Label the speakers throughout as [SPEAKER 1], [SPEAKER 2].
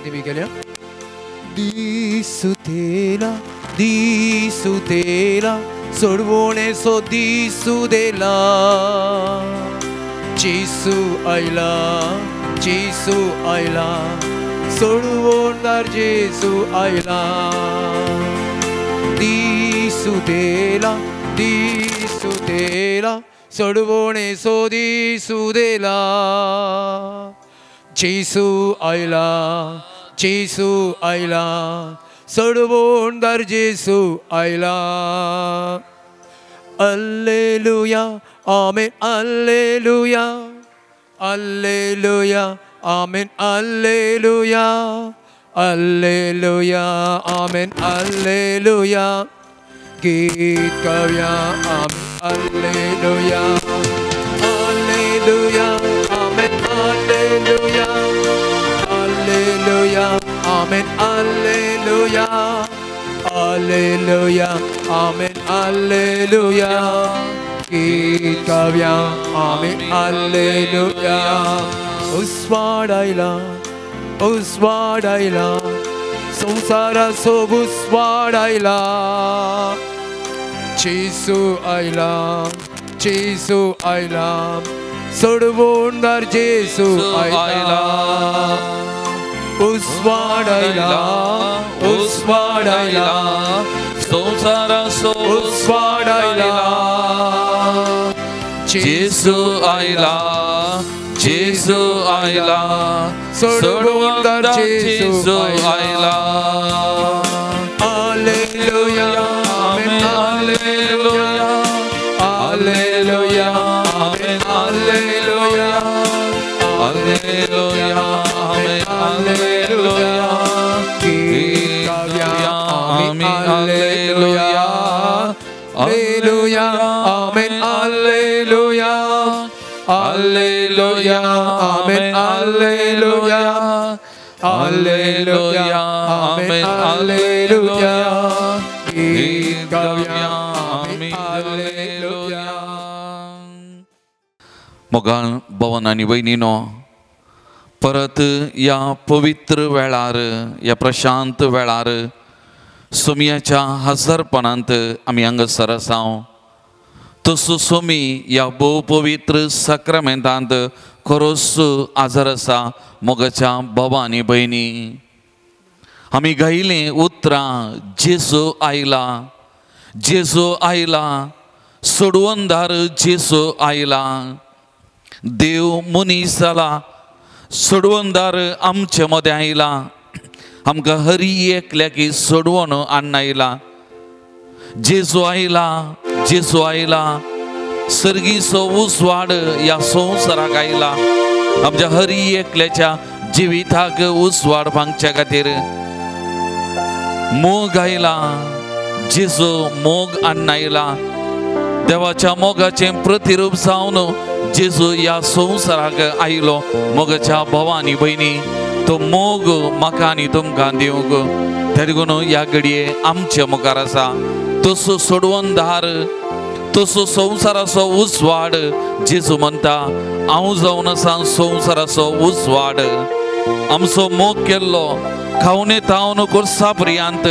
[SPEAKER 1] आरती केल्या. दिसुतेला दिसुतेला सोडवणे सो दिसुदेला, जेसू आयला जेसू आयला सोडवणदार जेसू आयला. दिसुदेला दिसुदेला सोडवणे सो दिसुदेला, जेसू आयला जेसू आयला सोडवणदार जेसू आयला. Alleluia amen alleluia alleluia amen alleluia alleluia amen alleluia. गीत गाऊया आमेन alleluia alleluia amen alleluia alleluia amen alleluia alleluia amen alleluia. गीत गाऊया आमेन अल्लेलुया. उस्वाड आयला उस्वाड आयला संवसाराचो उस्वाड आयला, जेसू आयला जेसू आयला सोडवणदार जेसू आयला. उस्वाड आयला उस्वाड आयला
[SPEAKER 2] संवसाराचो
[SPEAKER 1] उस्वाड आयला,
[SPEAKER 2] जेसू आयला जेसू आयला
[SPEAKER 1] सोडवणदार जेसू
[SPEAKER 2] आयला.
[SPEAKER 1] Alleluia amen alleluia alleluia amen alleluia
[SPEAKER 2] alleluia amen alleluia.
[SPEAKER 1] गीत गाऊया आमेन alleluia alleluia amen alleluia alleluia amen alleluia alleluia amen alleluia. गीत गाऊया आमेन अल्लेलुया.
[SPEAKER 2] मोगाळ भवन आनी भयणीनो, परत ह्या पवित्र वेळार, ह्या प्रशांत वेळार सोमयाच्या हजरपणांत आमी हांगासर आसा. तसो सोमी ह्या भोव पवित्र साक्रामेंतांत खरोच आजार आसा. मोगाच्या बाबा आनी भयणी, आमी गायलीं उतरां, जेजू आयला जेजू आयला सोडवणदार जेजू आयला, देव मनीस जाला सोडवणदार आमचे मदें आयला, आमकां हरी एकल्याकी सोडवण हाडून आयला. जेजू आयला जेजू आयला सर्गीचो उजवाड ह्या संवसाराक आयला, आमच्या हरी एकल्याच्या जिविताक उजवाड भांगच्या खातीर. मोग आयला जेजू मोग हाडून आयला, देवाच्या मोगाचें प्रतिरूप जावन जेजू ह्या संवसाराक आयलो. मोगाच्या भावा आनी भयणी, तो मोग म्हाका आनी तुमकां दिवंक तेदून ह्या घडये आमचे मुखार आसा. तसो सोडवणदार, तसो संवसाराचो उजवाड जेजू म्हणटा, हांव जावन आसा संवसाराचो उजवाड. आमचो मोग केल्लो खावणे तावन कोर्सा पर्यंत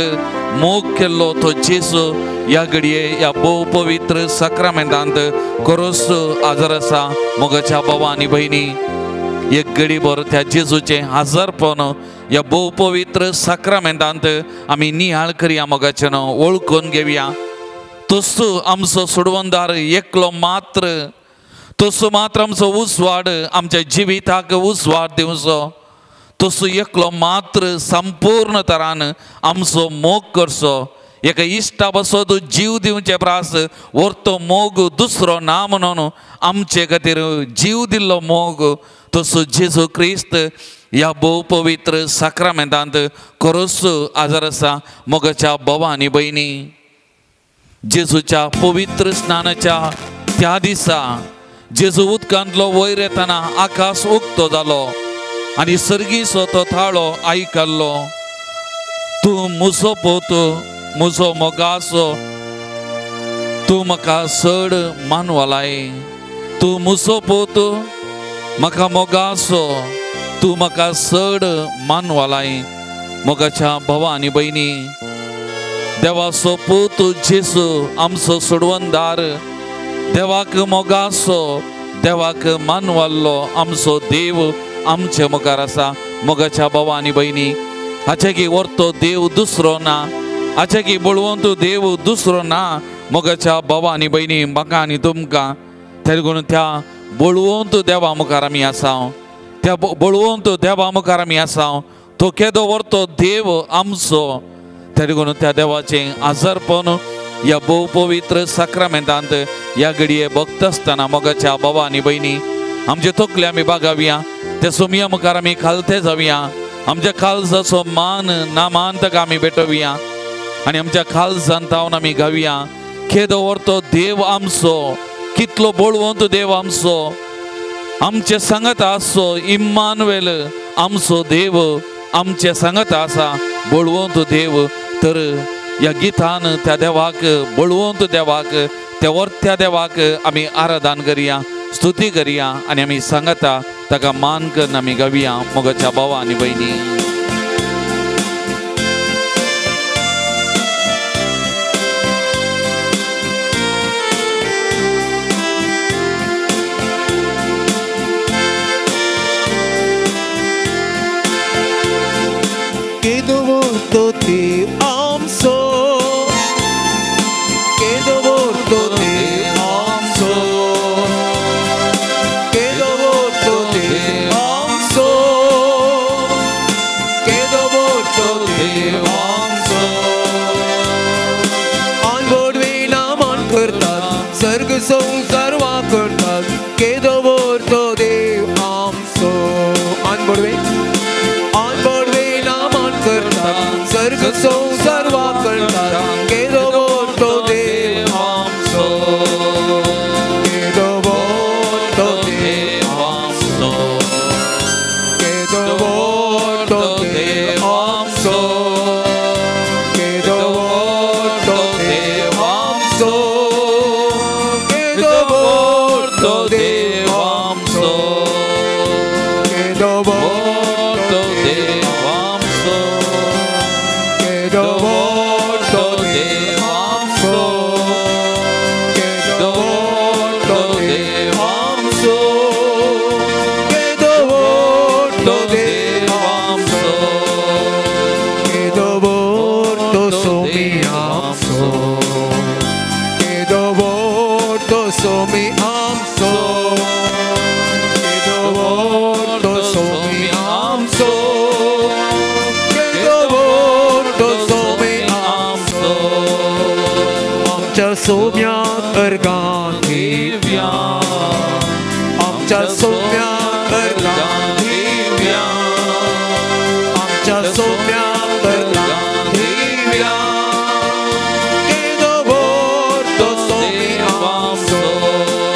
[SPEAKER 2] मोग केल्लो तो जेजू ह्या घडये ह्या भोव पवित्र साक्रामेंतांत खरोच आजार आसा. मोगाच्या बाबा आनी भयणी, एक घडीभर त्या जेजूचें हजारपण ह्या भोव पवित्र साक्रामेंतांत आमी निहाळ करया, मोगाचें वळखून घेवया. तसो आमचो सोडवणदार एकलो मात्र, तसो मात्र आमचो उजवाड आमच्या जिविताक उजवाड दिवचो, तसो एकलो मात्र संपूर्ण तरान आमचो मोग करचो. एका इश्टा पासत जीव दिवचे प्रास व्हरतो मोग दुसरो ना म्हणून आमचे खातीर जीव दिल्लो मोग तसो जेजू क्रिस्त ह्या भोव पवित्र साक्रामेंतांत खरोच आजार आसा. मोगाच्या भावा आनी भयणी, जेजूच्या पवित्र स्नानाच्या त्या दिसा जेजू उदकांतलो वयर येतना आकाश उक्तो जालो आनी सर्गीचो तो थाळो आयकल्लो, तूं म्हजो पूत, म्हजो मोगाचो, तूं म्हाका चड मानवलाय, तूं म्हजो पूत, म्हाका मोगाचो, तूं म्हाका चड मानवालाय. मोगाच्या भावा आनी भयणी, देवाचो पूत जेजू आमचो सोडवणदार, देवाक मोगाचो, देवाक मानवाल्लो आमचो देव आमचे मुखार आसा. मोगाच्या भावा आनी भयणी, हाचेकी व्हरतो देव दुसरो ना, हाचेकी बळवंत देव दुसरो ना. मोगाच्या भावा आनी भयणी, म्हाका आनी तुमकां तेगून त्या बळवंत देवा मुखार आमी आसा, त्या बळवंत देवा मुखार आमी आसा. तो केदो व्हरतो देव आमचो, तेगून त्या देवाचें आजारपण ह्या भोव पवित्र साक्रामेंतांत ह्या घडये भक्त आसतना मोगाच्या भावा आनी भयणी, आमचे तकले आमी बागावया, त्या सोमया मुखार आमी खालते जावया, आमच्या काळजाचो मान ना मान ताका आमी भेटोवया आनी आमच्या काळजान तावन आमी गावया, केदो व्हरतो देव आमचो, कितलो बळवंत देव आमचो, आमचे सांगत आसचो इम्मानुएल आमचो देव आमचे सांगत आसा, बळवंत देव. तर ह्या गितान त्या देवाक, बळवंत देवाक, त्या वर्त्या देवाक आमी आराधन करया, स्तुती करया आनी आमी सांगता ताका मान करून आमी गावया. मोगाच्या भावा आनी भयणी,
[SPEAKER 1] केदो व्हरतो देव आमचो, केदो व्हरतो देव आमचो, केदो व्हरतो देव आमचो, केदो व्हरतो देव आमचो. आनवडवी मान करतात, सर्ग संवसार वापरतात, केदो व्हरतो देव आमचो. आनवडवी सर्ग संवसार वापरतात, केदो व्हरतो देव आमचो, केदो व्हरतो देव आमचो, केदो व्हरतो देव आमचो, केदो व्हरतो देव आमचो, केदो व्हरतो देव आमचो, केदो व्हरतो देव आमचो, केदो व्हरतो देव आमचो, केदो व्हरतो देव आमचो, केदो व्हरतो देव आमचो, केदो व्हरतो सोमी आमचो, केदो व्हरतो सोमी आमचो, केदो व्हरतो सोमी आमचो, केदो व्हरतो सोमी आमचो. आमच्या सोम्याक अर्गां दिव्या, आमच्या सोम्याक अर्गां दिव्या, आमच्या सोम्याक अर्गां दिव्या, केदो व्हरतो सोमी आमचो.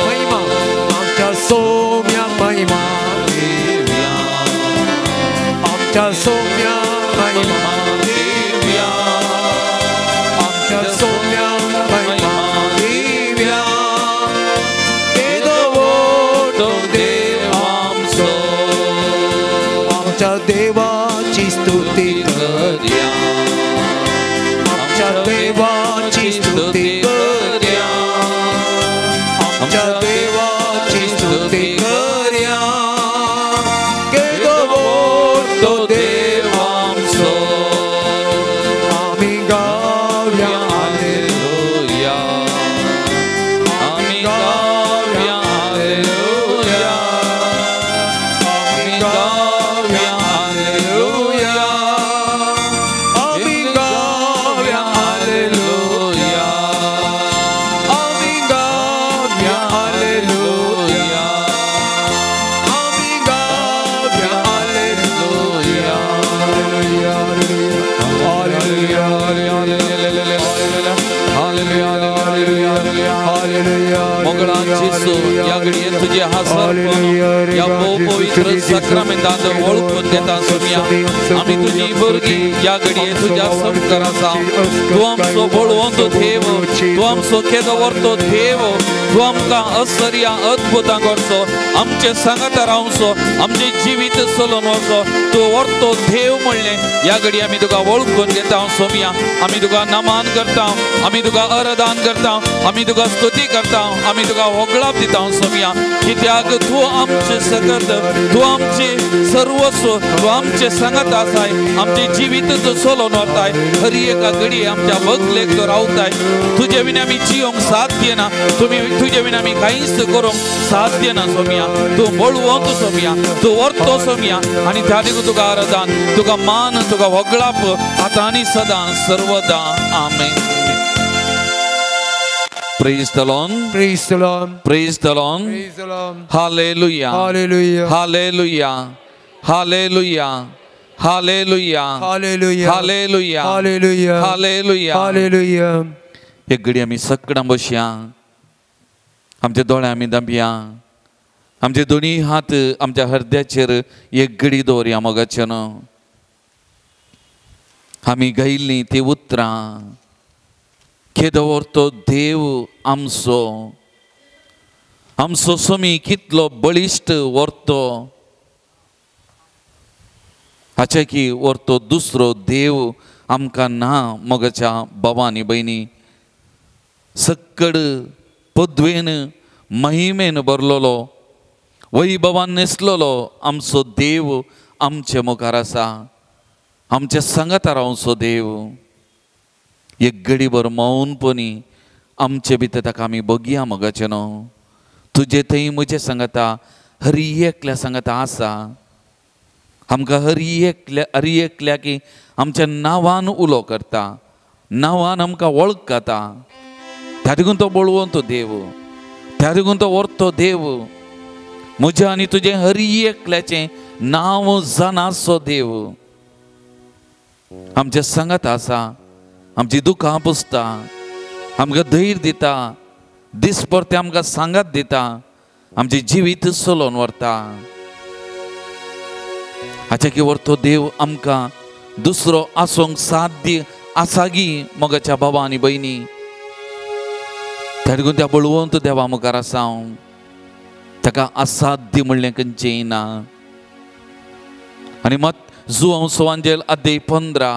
[SPEAKER 1] महिमा आमच्या सोम्याक महिमा दिव्या, आमच्या सोम्याक महिमा दिव्या, आमच्या सोम्याक महिमा दिव्या, केदो व्हरतो देव आमचो. आमच्या देवाची स्तुती करया, आमच्या देवाची स्तुती करया, आमच्या देवाची स्तुती करया, केदो व्हरतो देव आमचो. आमी गावया
[SPEAKER 2] हालेलुया, आमी गावया हालेलुया, आमी गावया हालेलुया. जेजू ह्या घडये तुजे हासरपण ह्या भोव पवित्र साक्रामेंतांत वळखून घेता सोमया. आमी तुजी भुरगीं ह्या घडये तुज्या समकार आसा. तूं आमचो बळवंत देव, तूं आमचो केदो व्हरतो देव, तूं आमकां असर्या अद्भुतां करचो, आमचे सांगाता रावचो, आमचें जिवीत चलोवन वचो. तूं व्हरतो देव म्हणलें ह्या घडये आमी तुका वळखून घेता सोमया. आमी तुका नमन करता, आमी तुका आराधन करता, आमी तुका स्तुती करता, आमी तुका होगळाप दिता सोमया. कित्याक तूं आमचे सकत, तूं आमचे सर्वस्व, तूं आमचे सांगात आसाय, आमचें जिवीत तूं चलोवन व्हरताय. हर एका घडये आमच्या बगलेक तूं रावताय. तुजे विना आमी जियोंक साध्य ना, तुजे विना आमी कांयच करूंक साध्य ना सोमया. तूं बळवंत सोमया, तूं व्हरतो सोमया. आनी त्या देखून तुका आराधन, तुका मान, तुका होगळाप आतां आनी सदां सर्वदा. आमेन. Praise the Lord.
[SPEAKER 1] Praise the Lord.
[SPEAKER 2] Praise the Lord.
[SPEAKER 1] Praise the Lord.
[SPEAKER 2] Hallelujah.
[SPEAKER 1] Hallelujah.
[SPEAKER 2] Hallelujah. Hallelujah. Hallelujah.
[SPEAKER 1] Hallelujah.
[SPEAKER 2] Hallelujah.
[SPEAKER 1] Hallelujah.
[SPEAKER 2] Hallelujah.
[SPEAKER 1] Hallelujah.
[SPEAKER 2] एक घडी आमी सकडां बसया, आमचे दोळे आमी दांपया, आमचे दोनी हात आमच्या हृदयाचेर एक घडी दवरया. मोगाच्यान आमी गायिल्लीं ती उतरां, केदो व्हरतो देव आमचो, आमचो सोमी कितलो बळिश्ट व्हरतो, हाचे की व्हरतो दुसरो देव आमकां ना. मोगाच्या बाबा आनी भयणी, सक्कड पदवेन महिमेन भरलेलो, वैभवान न्हेसलेलो आमचो देव आमचे मुखार आसा, आमच्या सांगाता रावचो देव. एक घडीभर मौनपणी आमचे भितर ताका आमी बगया. मोगाचें न्हू, तुजे थंय म्हजे सांगाता हर एकल्या सांगाता आसा. आमकां हर एकल्या की आमच्या नांवान उलो करता, नांवान आमकां वळखता. त्या देखून तो बळवंत देव, त्या देखून तो व्हरतो देव. म्हजें आनी तुजें हर एकल्याचें नांव जाणाचो देव आमच्या सांगात आसा. आमची दुखां पुसता, आमकां धैर्य दिता, दिसभर ते आमकां सांगात दिता, आमचें जिवीत चलोवन व्हरता. हाचे की व्हरतो देव आमकां दुसरो आसूंक साध्य आसा गी मोगाच्या बाबा आनी भयणी. त्या देखून त्या बळवंत देवा मुखार आसा हांव, ताका असाध्य म्हणलें खंयचें ना. आनी मत जुआंव सुवांजेल अध्याय 15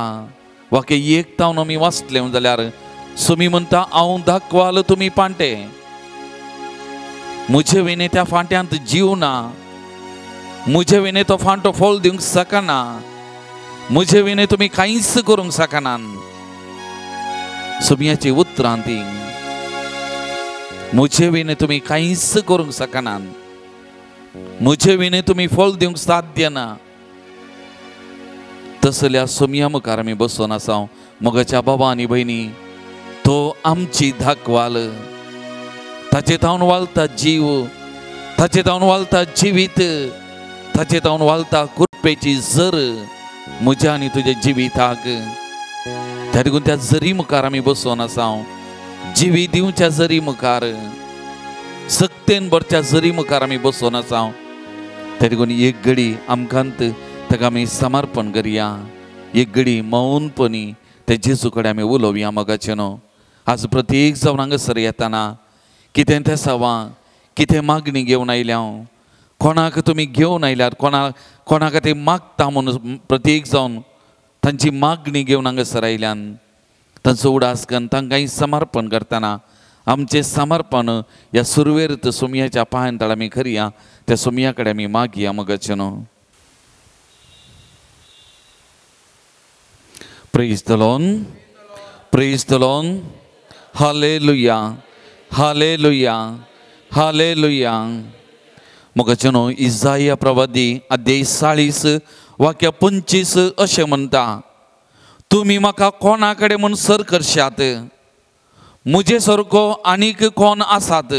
[SPEAKER 2] वाक्य 1 तावन आमी वाचलें जाल्यार सुमी म्हणटा, हांव दाखवाल तुमी पांटे, म्हजे विणे त्या फांट्यांत जीव ना, म्हजे विणे तो फांटो फळ दिवंक शकना, म्हजे विणे तुमी कांयच करूंक शकना. सुमयाची उतरां ती, म्हजे विणे तुमी कांयच करूंक शकना, म्हजे विणे तुमी फळ दिवंक साध्य ना. तसल्या सोमया मुखार आमी बसून आसा. मोगाच्या बाबा आनी भयणी, तो आमची धाकवाल, ताचे तावन वालता जीव, ताचे तावन वालता जिवीत, ताचे तावन वालता कृपेची जर म्हज्या आनी तुज्या जिविताक. त्या देखून त्या जरी मुखार आमी बसून आसा. जिवी दिवच्या जरी मुखार, सक्तेन भरच्या जरी मुखार आमी बसून आसा. त्या देखून एक घडी आमकां ताका आमी समर्पण करया, एक घडी मौनपणी त्या जेजू कडेन आमी उलोवया. मोगाचें न्हू, आज प्रत्येक जावन हांगासर येताना कितें तेसावां, कितें मागणी घेवन आयल्या हांव, कोणाक तुमी घेवन आयल्यात, कोणाक ते मागता म्हणून प्रत्येक जावन तांची मागणी घेवन हांगासर आयल्यान तांचो उडास करून तांकांय समर्पण करतना आमचें समर्पण ह्या सुरवेर सोमयाच्या पांयां तळ आमी करया, त्या सोमया कडेन आमी मागया. मोगाचें न्हू. Praise the Lord. Praise the Lord. Hallelujah. Hallelujah. Hallelujah. मोगाचें न्हू, इजाया प्रवादी अध्याय 40 वाक्य 25 अशें म्हणटा, तुमी म्हाका कोणा कडेन म्हूण सर करशात, म्हजे सारको आनीक कोण आसात,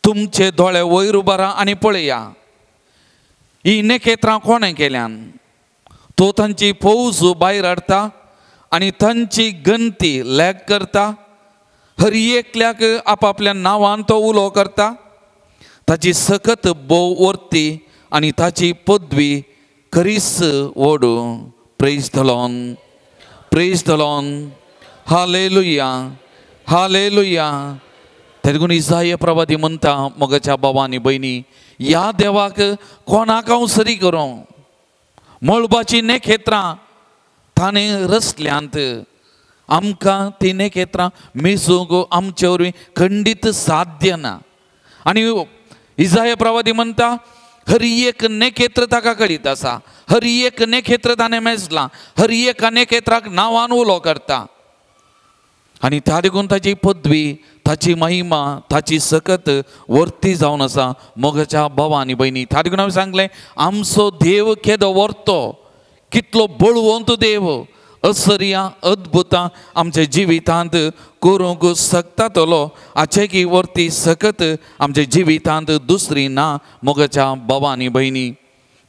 [SPEAKER 2] तुमचे दोळे वयर उबारा आनी पळया, ही नखेत्रां कोणें केल्यान, तो तांची फौज भायर हाडटा आनी तांची गणती लेख करता, हर एकल्याक आपापल्या नांवान तो उलो करता. ताची सकत भोव वर्ती आनी ताची पदवी खरीच व्हड. Praise the Lord, praise the Lord, hallelujah, hallelujah. तेदून इजाय प्रवादी म्हणटा, मोगाच्या भावा आनी भयणी, ह्या देवाक कोणाक हांव सरी करूं? मळबाची नखेत्रां ताणें रचल्यांत, आमकां ती नखेत्रां मेजूंक आमचे वरवीं खंडीत साध्य ना. आनी इजाय प्रवादी म्हणटा, हर एक नखेत्र ताका कळीत आसा, हर एक नखेत्र ताणें मेजलां, हर एक नखेत्राक नांवान उलो करता. आनी त्या देखून ताची पदवी, ताची महिमा, ताची सकत वर्ती जावन आसा. मोगाच्या भावा आनी भयणी, त्या देखून हांवें सांगलें, आमचो देव केदो वर्तो, कितलो बळवंत देव, असर्या अद्भुतां आमच्या जिवितांत करूंक शकता तलो. हाचे की वर्ती सकत आमच्या जिवितांत दुसरी ना. मोगाच्या भावा आनी भयणी,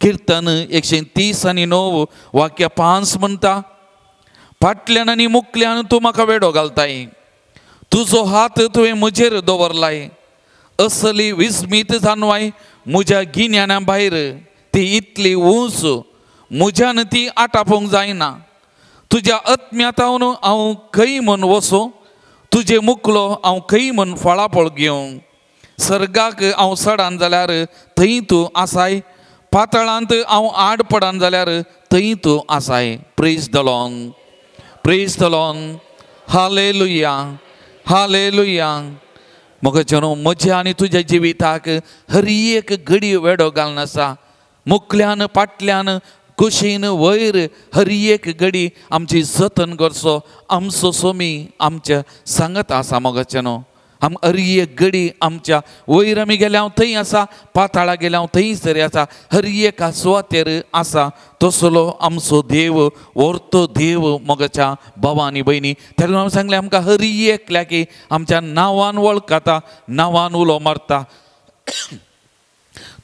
[SPEAKER 2] किर्तन 130:9 वाक्य 5 म्हणटा, फाटल्यान आनी मुकल्यान तूं म्हाका वेडो घालताय, तुजो हात तुवें म्हजेर दवरलाय. असली विस्मीत जानवाय म्हज्या गिन्याना भायर, ती इतली उंच म्हज्यान ती आटापूंक जायना. तुज्या आत्म्यातावन हांव खंय म्हूण वचूं, तुजे मुकलो हांव खंय म्हूण फळाफळ घेवं. सर्गाक हांव सडान जाल्यार थंय तूं आसाय, पातळांत हांव आड पडान जाल्यार थंय तूं आसाय. Praise the Lord, praise the Lord, hallelujah, hallelujah. मोगाचें न्हू, म्हज्या आनी तुज्या जिविताक हर एक घडी वेडो घालून आसा. मुकल्यान फाटल्यान कुशीन वयर हर एक घडी आमची जतन करचो आमचो सोमी आमच्या सांगत आसा. मोगाचें न्हू, आम हर एक घडी आमच्या वयर आमी गेल्या हांव थंय आसा, पाताळा गेल्या हांव थंय सरी आसा, हर एका सुवातेर आसा. तसलो आमचो देव, व्हरतो देव. मोगाच्या भावा आनी भयणी, तेन्ना हांवें सांगलें, आमकां हर एकल्याक आमच्या नांवान वळखता, नांवान उलो मारता.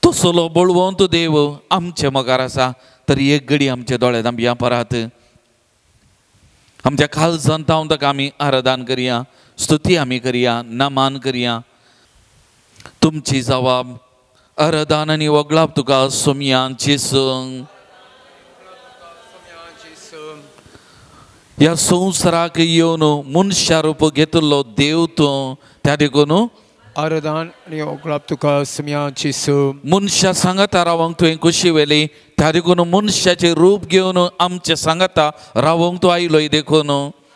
[SPEAKER 2] तसलो बळवंत देव आमचे मुखार आसा. तर एक घडी आमचे दोळे धांपया, परत आमच्या काळजांत हांव ताका आमी आराधन करया, स्तुती आमी करया, नमान करया. तुमची जवाब आराधन आनी वगळाप तुका सोमया जेजू. ह्या संवसाराक येवन मनशा रूप घेतिल्लो देव तूं, त्या देखून
[SPEAKER 1] आराधन आनी वगळाप तुका सोमया जेजू.
[SPEAKER 2] मनशा सांगाता रावंक तुवें खोशी व्हेली, त्या देखून मनशाचें रूप घेवन आमच्या सांगाता रावंक तूं आयलोय देखून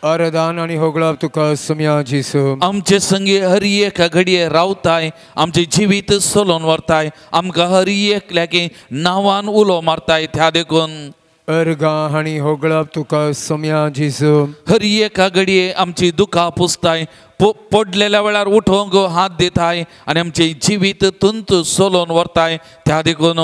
[SPEAKER 1] आराधन आनी होगळाप तुका सोमया जेजू.
[SPEAKER 2] आमचे संगी हर एका घडये रावताय, आमचें जिवीत चलोवन व्हरताय, आमकां हर एकल्याक नांवान उलो मारताय. त्या देखून
[SPEAKER 1] अर्गां आनी होगळाप तुका सोमया जेजू.
[SPEAKER 2] हर एका घडये आमची दुखां पुसताय, पडलेल्या वेळार उठोवंक हात दिताय आनी आमचें जिवीत तुंत चलोवन व्हरताय. त्या देखून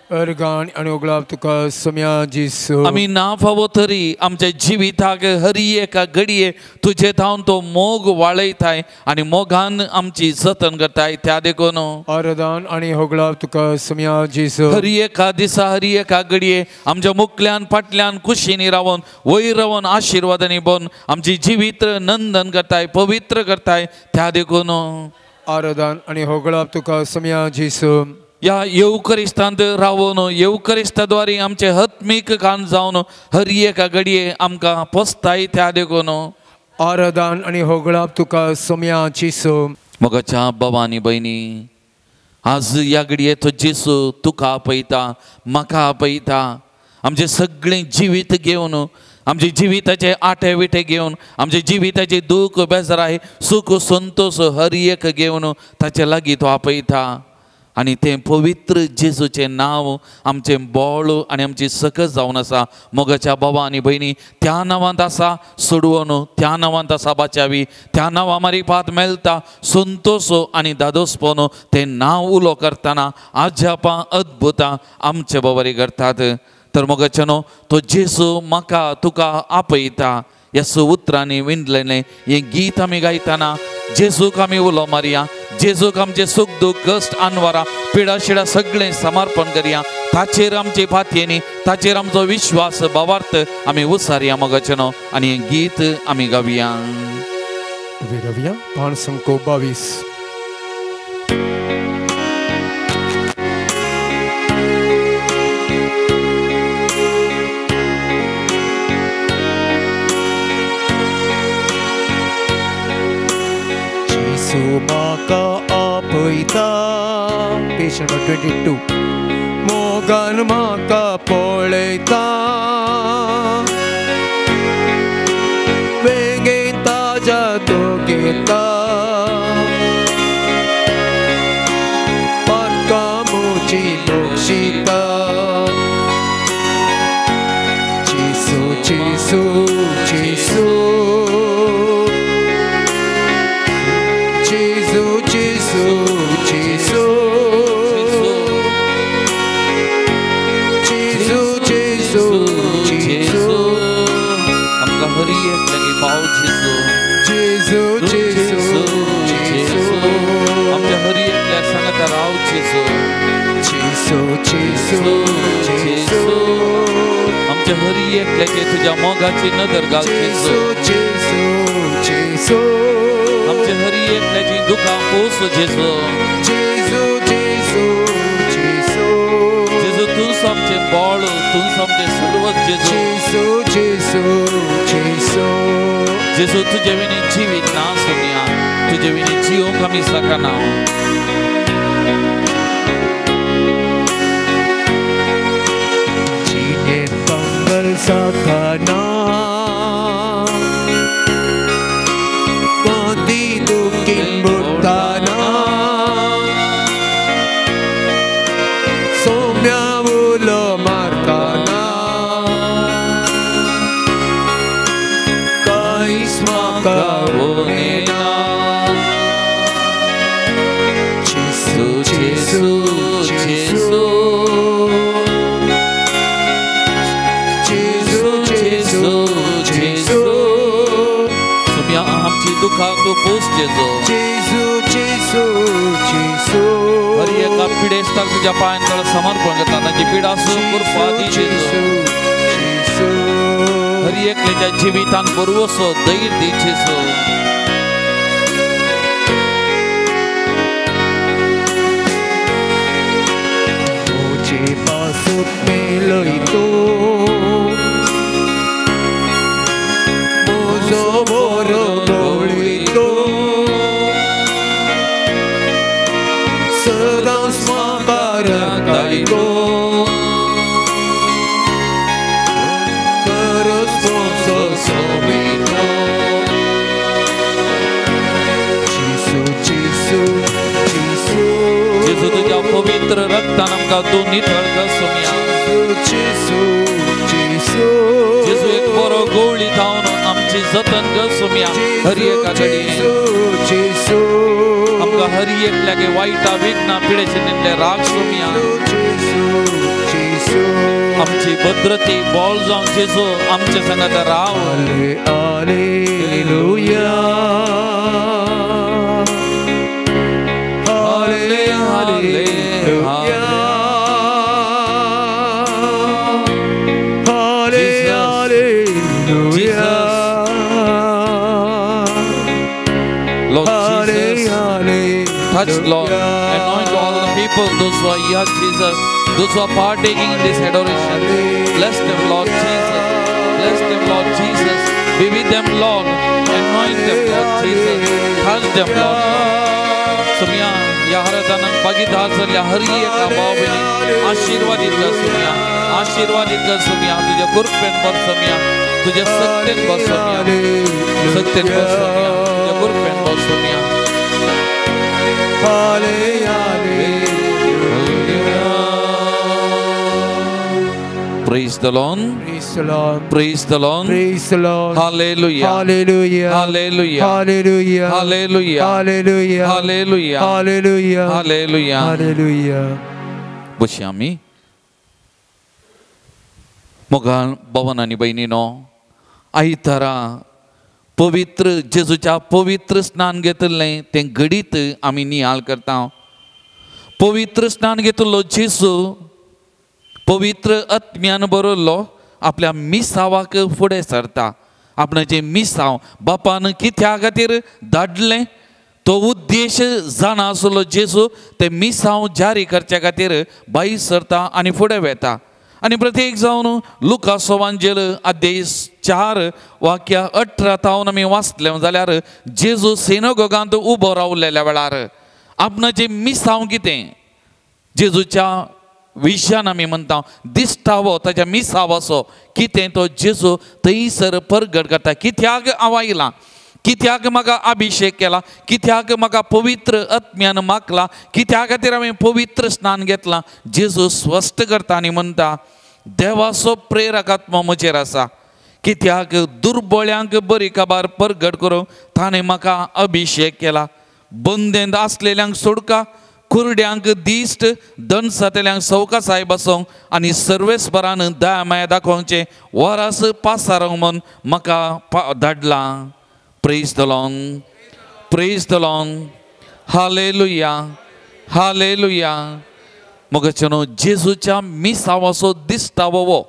[SPEAKER 1] अर्गां आनी होगळाप तुका सोमया जेजू.
[SPEAKER 2] आमी ना फावो तरी आमच्या जिविताक हर एका घडये तुजे थावन तो मोग वाळयताय आनी मोगान आमची जतन करताय. त्या देखून
[SPEAKER 1] आराधन आनी होगळाप तुका सोमया जेजू.
[SPEAKER 2] हर एका दिसा हर एका घडये आमच्या मुकल्यान फाटल्यान कुशींनी रावन वयर रावन आशिर्वादांनी बोन आमची जिवीत नंदन करताय, पवित्र करताय. त्या देखून
[SPEAKER 1] आराधन आनी होगळाप तुका सोमया जेजू.
[SPEAKER 2] ह्या येवकरिस्तांत रावन येवकरिस्ताद्वारे आमचे आत्मीक कान जावन हर एका घडये आमकां पोसताय. त्या देखून
[SPEAKER 1] आराधन आनी होगळाप तुका सोमया जेजू.
[SPEAKER 2] मोगाच्या भावा आनी भयणी, आज ह्या घडये तो जेजू तुका आपयता, म्हाका आपयता. आमचें सगळें जिवीत घेवन, आमचे जिविताचे आटे विटे घेवन, आमचे जिविताचे दूख बेजाराय सुख संतोष हर एक घेवन ताचे लागीं तो आपयता. आनी तें पवित्र जेजूचें नांव आमचें बळ आनी आमची सकत जावन आसा. मोगाच्या भावा आनी भयणी, त्या नांवांत आसा सोडवण, त्या नांवांत आसा बाचावी, त्या नांवा मारिफात मेळटा संतोष आनी दादोसपण. तें नांव उलो करतना आजापां अद्भुतां आमचे बरोबर करतात. तर मोगाच्या न्हू, तो जेजू म्हाका तुका आपयता ह्या उतरांनी विणलेलें हें गीत आमी गायतना जेजूक आमी उलो मारया, जेजूक आमचें सूख दूख कश्ट आनवारां पिडा शिडा सगळें समर्पण करया. ताचेर आमचे फातयेनी, ताचेर आमचो विश्वास भावार्थ आमी उसारया मोगाचें न्हू. आनी हें गीत आमी गावया.
[SPEAKER 1] रवया 522. जेसू म्हाका आपयता. पेज नंबर 22. मोगान म्हाका पळयता, वेंगेन ताज्या तो घेता, पातकां म्हजी बक्षिता. जेसू जेसू जेसू जेसू जेसू जेसू जेसू जेसू जेसू.
[SPEAKER 2] आमकां हरी एकल्याक पाव जेसू.
[SPEAKER 1] जेसू जेसू जेसू.
[SPEAKER 2] आमच्या हरी एकल्याक सांगता राव जेसू.
[SPEAKER 1] जेसू जेसू जेसू.
[SPEAKER 2] आमच्या हरी एकल्याचे तुज्या मोगाची नदर घाल जेसू.
[SPEAKER 1] जेसू जेसू.
[SPEAKER 2] आमच्या हरी एकल्याची दुखां पोस जेसू.
[SPEAKER 1] जेसू जेसू जेसू.
[SPEAKER 2] जेसू तूं आमचें बळ, तूं आमचें सर्वस्व जेसू.
[SPEAKER 1] जेसू जेसू जेसू.
[SPEAKER 2] जेसू तुजे विणी जिवीत ना सोमया, तुजे विणी जिवंक आमी शकना.
[SPEAKER 1] जिणेंत पंगल जाताना, कोती दुखीन बुडटाना, सोम्या उलो मारताना, कांयच म्हाका उणेना. जेसू जेसू जेसू जेसू जेसू जेसू.
[SPEAKER 2] सोमया आमची दुखां तूं पोस जेसू.
[SPEAKER 1] जेसू जेसू जेसू.
[SPEAKER 2] हर एका पिडेस्ताक तुज्या पांयां तळ समर्पण करता, तांची पिडा कृपा दी जेसू.
[SPEAKER 1] जेसू.
[SPEAKER 2] हर एकल्याच्या जिवितान बरवसो धैर्य दी जेसू.
[SPEAKER 1] म्हजे पासत मेळयतो म्हजो बरो गवळितो, सदांच म्हाका राखयतो, खरोच म्हजो सोबितो. जेसू जेसू जेसू.
[SPEAKER 2] जेसू तुज्या पवित्र रक्तान आमकां तूं नितळ कर सोमया.
[SPEAKER 1] जेसू जेसू
[SPEAKER 2] जेसू एक बरो गोवळी जावन आमची जतन कर सोमया. हर एका कडेन
[SPEAKER 1] जेसू.
[SPEAKER 2] आमकां हर एकल्याक वायटा विघ्ना पिडेचे निमले राग सोमया.
[SPEAKER 1] जेसू जेसू.
[SPEAKER 2] आमची भद्रती बॉल जावन जेसू आमचे सांगात राव.
[SPEAKER 1] Hallelujah hallelujah hallelujah.
[SPEAKER 2] Lord Jesus, touch Lord, anoint all the people, those who are here, Jesus, those who are partaking in this adoration. Bless them, Lord Jesus. Bless them, Lord Jesus. Be with them, Lord. Anoint them, Lord Jesus. Touch them, Lord. सुमिया या आराधनान भागीदार जाल्ल्या हर एका भाव भयणीक आशिर्वादीत कर सुमिया, आशिर्वादीत कर सुमिया. तुज्या कृपेन भर सुमिया, तुज्या सत्तेन भर सुमिया, सत्तेन भर सुमिया, तुज्या कृपेन भर सुमिया. Praise the Lord.
[SPEAKER 1] Praise the Lord.
[SPEAKER 2] Praise the Lord.
[SPEAKER 1] Praise the Lord.
[SPEAKER 2] Hallelujah.
[SPEAKER 1] Hallelujah.
[SPEAKER 2] Hallelujah.
[SPEAKER 1] Hallelujah.
[SPEAKER 2] Hallelujah.
[SPEAKER 1] Hallelujah.
[SPEAKER 2] Hallelujah.
[SPEAKER 1] Hallelujah.
[SPEAKER 2] Hallelujah.
[SPEAKER 1] Hallelujah.
[SPEAKER 2] बसया आमी. मोगाळ भवन आनी भयणीनो, आयतारा पवित्र जेजूच्या पवित्र स्नान घेतिल्लें तें घडीत आमी नियाळ करता. पवित्र स्नान घेतिल्लो जेजू पवित्र आत्म्यान बरयल्लो आपल्या मिसावाक फुडें सरता. आपणाचें मिसांव बापान कित्या खातीर धाडलें तो उद्देश जाणा आसलो जेजू ते मिसांव जारी करच्या खातीर भायर सरता आनी फुडें वेता. आनी प्रत्येक जावन लुकास वांजेल अध्याय 4 वाक्य 18 तावन आमी वाचलें जाल्यार जेजू सिनागोगांत उबो रावलेल्या वेळार आपणाचें मिसांव कितें जेजूच्या विशान आमी म्हणटा दिश्टावो ताच्या मिसावाचो कितें तो जेजू थंयसर परगट करता. कित्याक हांव आयलां, कित्याक म्हाका अभिशेक केला, कित्याक म्हाका पवित्र आत्म्यान मागला, कित्या खातीर हांवें पवित्र स्नान घेतलां, जेजू स्पश्ट करता आनी म्हणटा देवाचो प्रेरक आत्मो म्हजेर आसा, कित्याक दुर्बळ्यांक बरी खबर परगट करूंक ताणें म्हाका अभिशेक केला, बंदेंत आसलेल्यांक सोडका, कुरड्यांक दिश्ट, दणसातेल्यांक सवकासाय बसोवंक आनी सर्वेस्परान दया माया दाखोवचें वरास पासारोंक म्हूण म्हाका धाडलां. Praise the Lord, praise the Lord, hallelujah, hallelujah. मगचे न्हू जेजूच्या मिसावाचो दिश्टावो हो,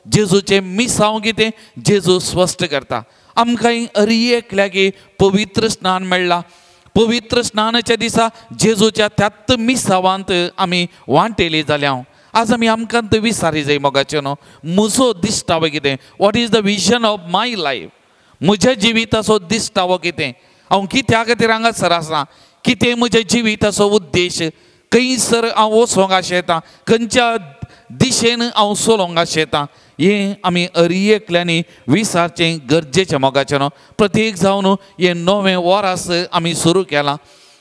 [SPEAKER 2] जेजूचें मिसांव कितें जेजू स्पश्ट करता. आमकां हर एकल्याक पवित्र स्नान मेळ्ळां. पवित्र स्नानाच्या दिसा जेजूच्या त्याच मिसावांत आमी वांटेली जाल्या. आज आमी आमकां थंय विसारी जाय मोगाचें न्हू म्हजो दिश्टावो कितें, what is the vision of my life, म्हज्या जिविताचो दिश्टावो कितें, हांव कित्या खातीर हांगासर आसा, कितें म्हज्या जिविताचो उद्देश, खंयसर हांव वचोंक आशेता, खंयच्या दिशेन हांव चलोवंक आशेता, हें आमी हर एकल्यांनी विचारचें गरजेचें मोगाचें न्हू. प्रत्येक जावन हें नवें वर्स आमी सुरू केलां,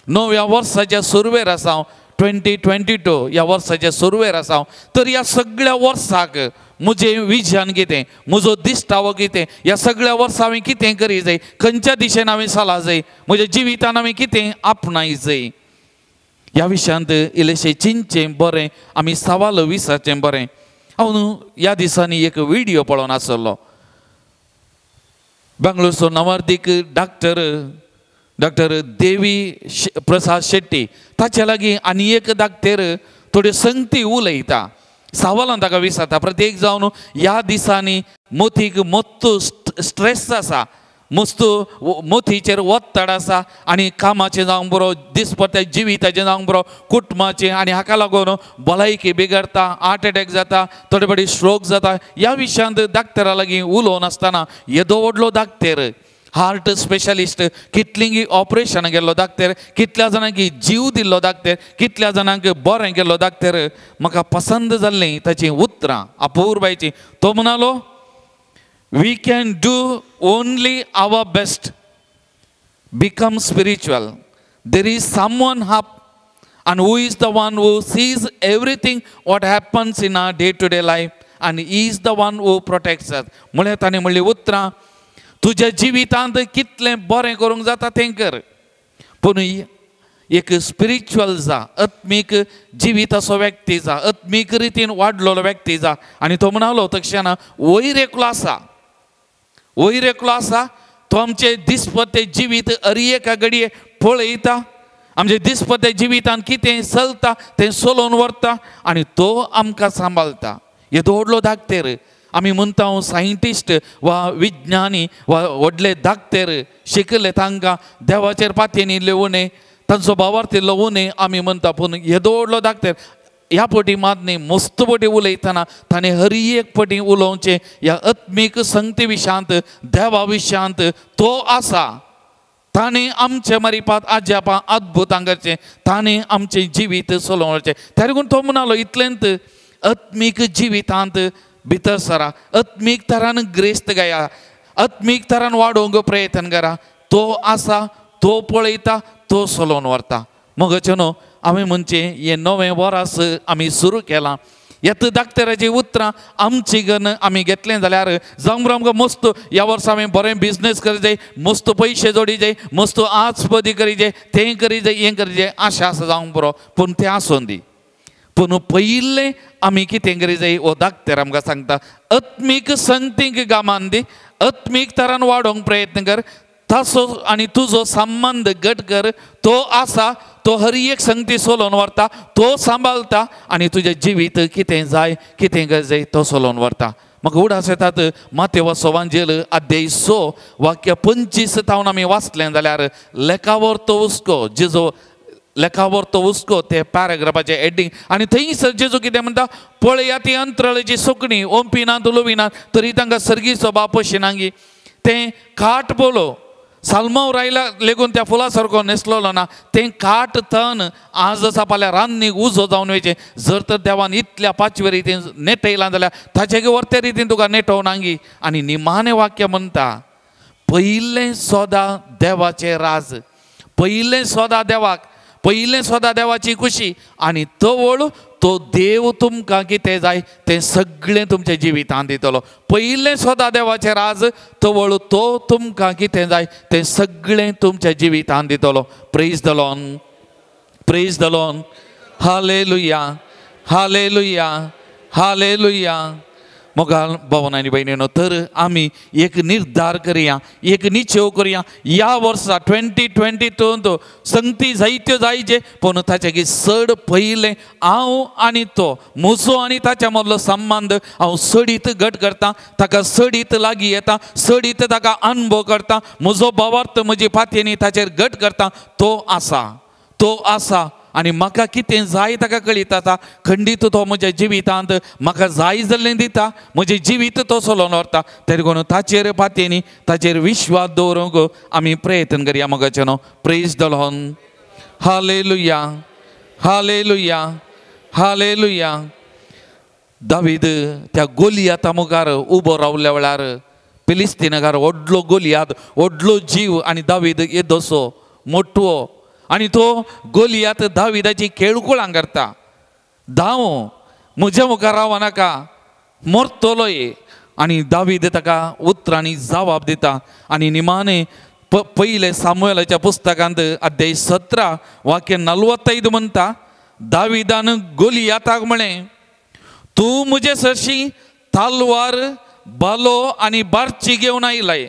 [SPEAKER 2] नव्या वर्साच्या सुरवेर आसा हांव, 2022 ह्या वर्साच्या सुरवेर आसा हांव. तर ह्या सगळ्या वर्साक म्हजें विजन कितें, म्हजो दिश्टावो कितें, ह्या सगळ्या वर्सा हांवें कितें करी जाय, खंयच्या दिशेन हांवें चला जाय, म्हज्या जिवितान हांवें कितें आपणाय जाय, ह्या विशयांत इल्लेशें चिंतचें बरें, आमी सवाल विचारचें बरें. हांव न्हू ह्या दिसांनी एक व्हिडियो पळोवन आसलो, बेंगलोरचो नवार्दीक डॉक्टर डॉक्टर देवी प्रसाद शेट्टी ताचे लागीं आनी एक डॉक्टर थोड्यो संगती उलयता, सवालान ताका विचारता. प्रत्येक जावन ह्या दिसांनी मोतीक मत्तू स्ट्रेस आसा, मस्त मोतीचेर ओत्तड आसा आनी कामाचें जावंक बरो, दिसपट्ट्या जिविताचें जावंक बरो, कुटुंबाचें, आनी हाका लागून भलायकी बिगडता, हार्ट एटॅक जाता, थोडे फावटी स्ट्रोक जाता. ह्या विशयांत डॉक्टरा लागीं उलोवन आसतना येदो व्हडलो डॉक्टर, हार्ट स्पेशलिस्ट, कितलींगी ऑपरेशनां केल्लो डॉक्टर, कितल्या जाणांक जीव दिल्लो डॉक्टर, कितल्या जाणांक बरें केल्लो डॉक्टर, म्हाका पसंद जाल्लीं ताचीं उतरां अपुरबायचीं. तो म्हणालो, we can do only our best, become spiritual. There is someone up and who is the one who sees everything what happens in our day-to-day life and he is the one who protects us. म्हळ्यार ताणें म्हणली उतरां, तुज्या जिवितांत कितलें बरें करूंक जाता तें कर, पूण एक स्पिरिच्युअल जा, आत्मीक जिविताचो व्यक्ती जा, आत्मीक रितीन वाडलेलो व्यक्ती जा. आनी तो म्हणालो तक्षणा वयर एकलो आसा, वयर एकलो आसा, तो आमचे दिसपट्टे जिवीत हर एका घडये पळयता, आमचे दिसपट्टे जिवितान कितें चलता तें चलोवन व्हरता आनी तो आमकां सांबाळटा. येदो व्हडलो डॉक्टर, आमी म्हणटा सायंटिस्ट वा विज्ञानी वा व्हडले डॉक्टर शिकले तांकां देवाचेर पातयेन इल्लें उणें, तांचो भावार्थ इल्लो उणें आमी म्हणटा, पूण येदो व्हडलो डॉक्टर ह्या पटी मात न्ही मस्त पटी उलयतना ताणें हर एक पटी उलोवचें ह्या आत्मीक संगती विशयांत, देवा विशयांत तो आसा, ताणें आमचे मरिपात आज्यापां अद्भुतां करचें, ताणें आमचें जिवीत चलोवचें. त्या लागून तो म्हणालो इतलेंत आत्मीक जिवितांत भितर सरा, आत्मीक तरान ग्रेस्त गाया, आत्मीक तरान वाडोवंक प्रयत्न करा, तो आसा, तो पळयता, तो चलोवन व्हरता. मगचे न्हू हांवें म्हणचें हें नवें वर्स आमी सुरू केलां, येता डॉक्टराचीं उतरां आमची गन आमी घेतलें जाल्यार जावंक बरो आमकां मस्त ह्या वर्सा हांवें बरें बिजनेस करी जाय, मस्त पयशे जोडी जाय, मस्त आजपदी करी जाय, तें करी जाय, हें करी जाय, आशा आसा जावंक बरो, पूण तें आसून दी. पूण पयिल्लें आमी कितें करी जाय हो डॉक्टर आमकां सांगता, आत्मीक संगतीक गामान दी, आत्मीक तरान वाडोवंक प्रयत्न कर, ताचो आनी तुजो संबंद घट कर, तो आसा, तो हर एक संगती चलोवन व्हरता, तो सांबाळटा आनी तुजें जिवीत कितें जाय कितें गरज जाय तो चलोवन व्हरता. म्हाका उडास येतात मातेवाचो वांजेल अध्याय 6 वाक्य 25 तावन आमी वाचलें जाल्यार लेखावर तो हुस्को जेजो लेखावर तो हुस्को ते पॅराग्राफाचें हेडींग आनी थंयसर जेजू कितें म्हणटा पळया ती अंतराळाची सुकणी ओंपिनात उलोविनात तरी तांकां सर्गीचो बाप पोशिनांगी तें खाट पोलो साल्माव रायला लेगून त्या फुला सारको न्हेसलेलो ना तें काट तण आज आसा फाल्यां रान्नीक उजो जावन वयचें जर तर देवान इतल्या पांचवे रितीन नेटयलां जाल्यार ताचे वरते रितीन तुका नेटोवनांगी आनी निमाणें वाक्य म्हणटा पयलें सोदा देवाचें राज पयलें सोदा देवाक पयलें सोदा देवाची खुशी आनी तवळ तो देव तुमकां कितें जाय तें सगळें तुमच्या जिवितांत दितलो पयलें सोदा देवाचें राज तवळ तो तुमकां कितें जाय तें सगळें तुमच्या जिवितांत दितलो praise the Lord praise the Lord hallelujah hallelujah hallelujah मोगाल भवन आनी भयणीनो तर आमी एक निर्धार करया एक निश्चय करया ह्या वर्सा 2022 संगती जायत्यो जायचे पूण ताचे चड पयलें हांव आनी तो म्हजो आनी ताच्या मदलो संबंद हांव चडीत घट करता ताका चडीत लागीं येता चडीत ताका अनुभव करता म्हजो भावार्थ म्हजी पातयेनी ताचेर घट करता तो आसा तो आसा आनी म्हाका कितें जाय ताका कळीत आसा खंडीत तो म्हज्या जिवितांत म्हाका जाय जाल्लें दिता म्हजें जिवीत तो चलोवन व्हरता तरी कोण ताचेर पातयेनी ताचेर विश्वास दवरूंक आमी प्रयत्न करया मोगाचे न्हू praise the Lord hallelujah hallelujah hallelujah David त्या गोलियाता मुखार उबो रावल्या वेळार फिलिस्तीनकार व्हडलो गोलियात व्हडलो जीव आनी दावीद येदोसो मोटवो आनी तो गोलियात दाविदाची खेळकुळां करता धांव म्हज्या मुखार राव नाका मरतलोय आनी दावीद ताका उतरांनी जवाब दिता आनी निमाणें पयलें सामुएलाच्या पुस्तकांत अध्याय 17 वाक्य 45 म्हणटा दाविदान गोलियाताक म्हळें तूं म्हजे सरशी तालवार बालो आनी बारची घेवन आयलाय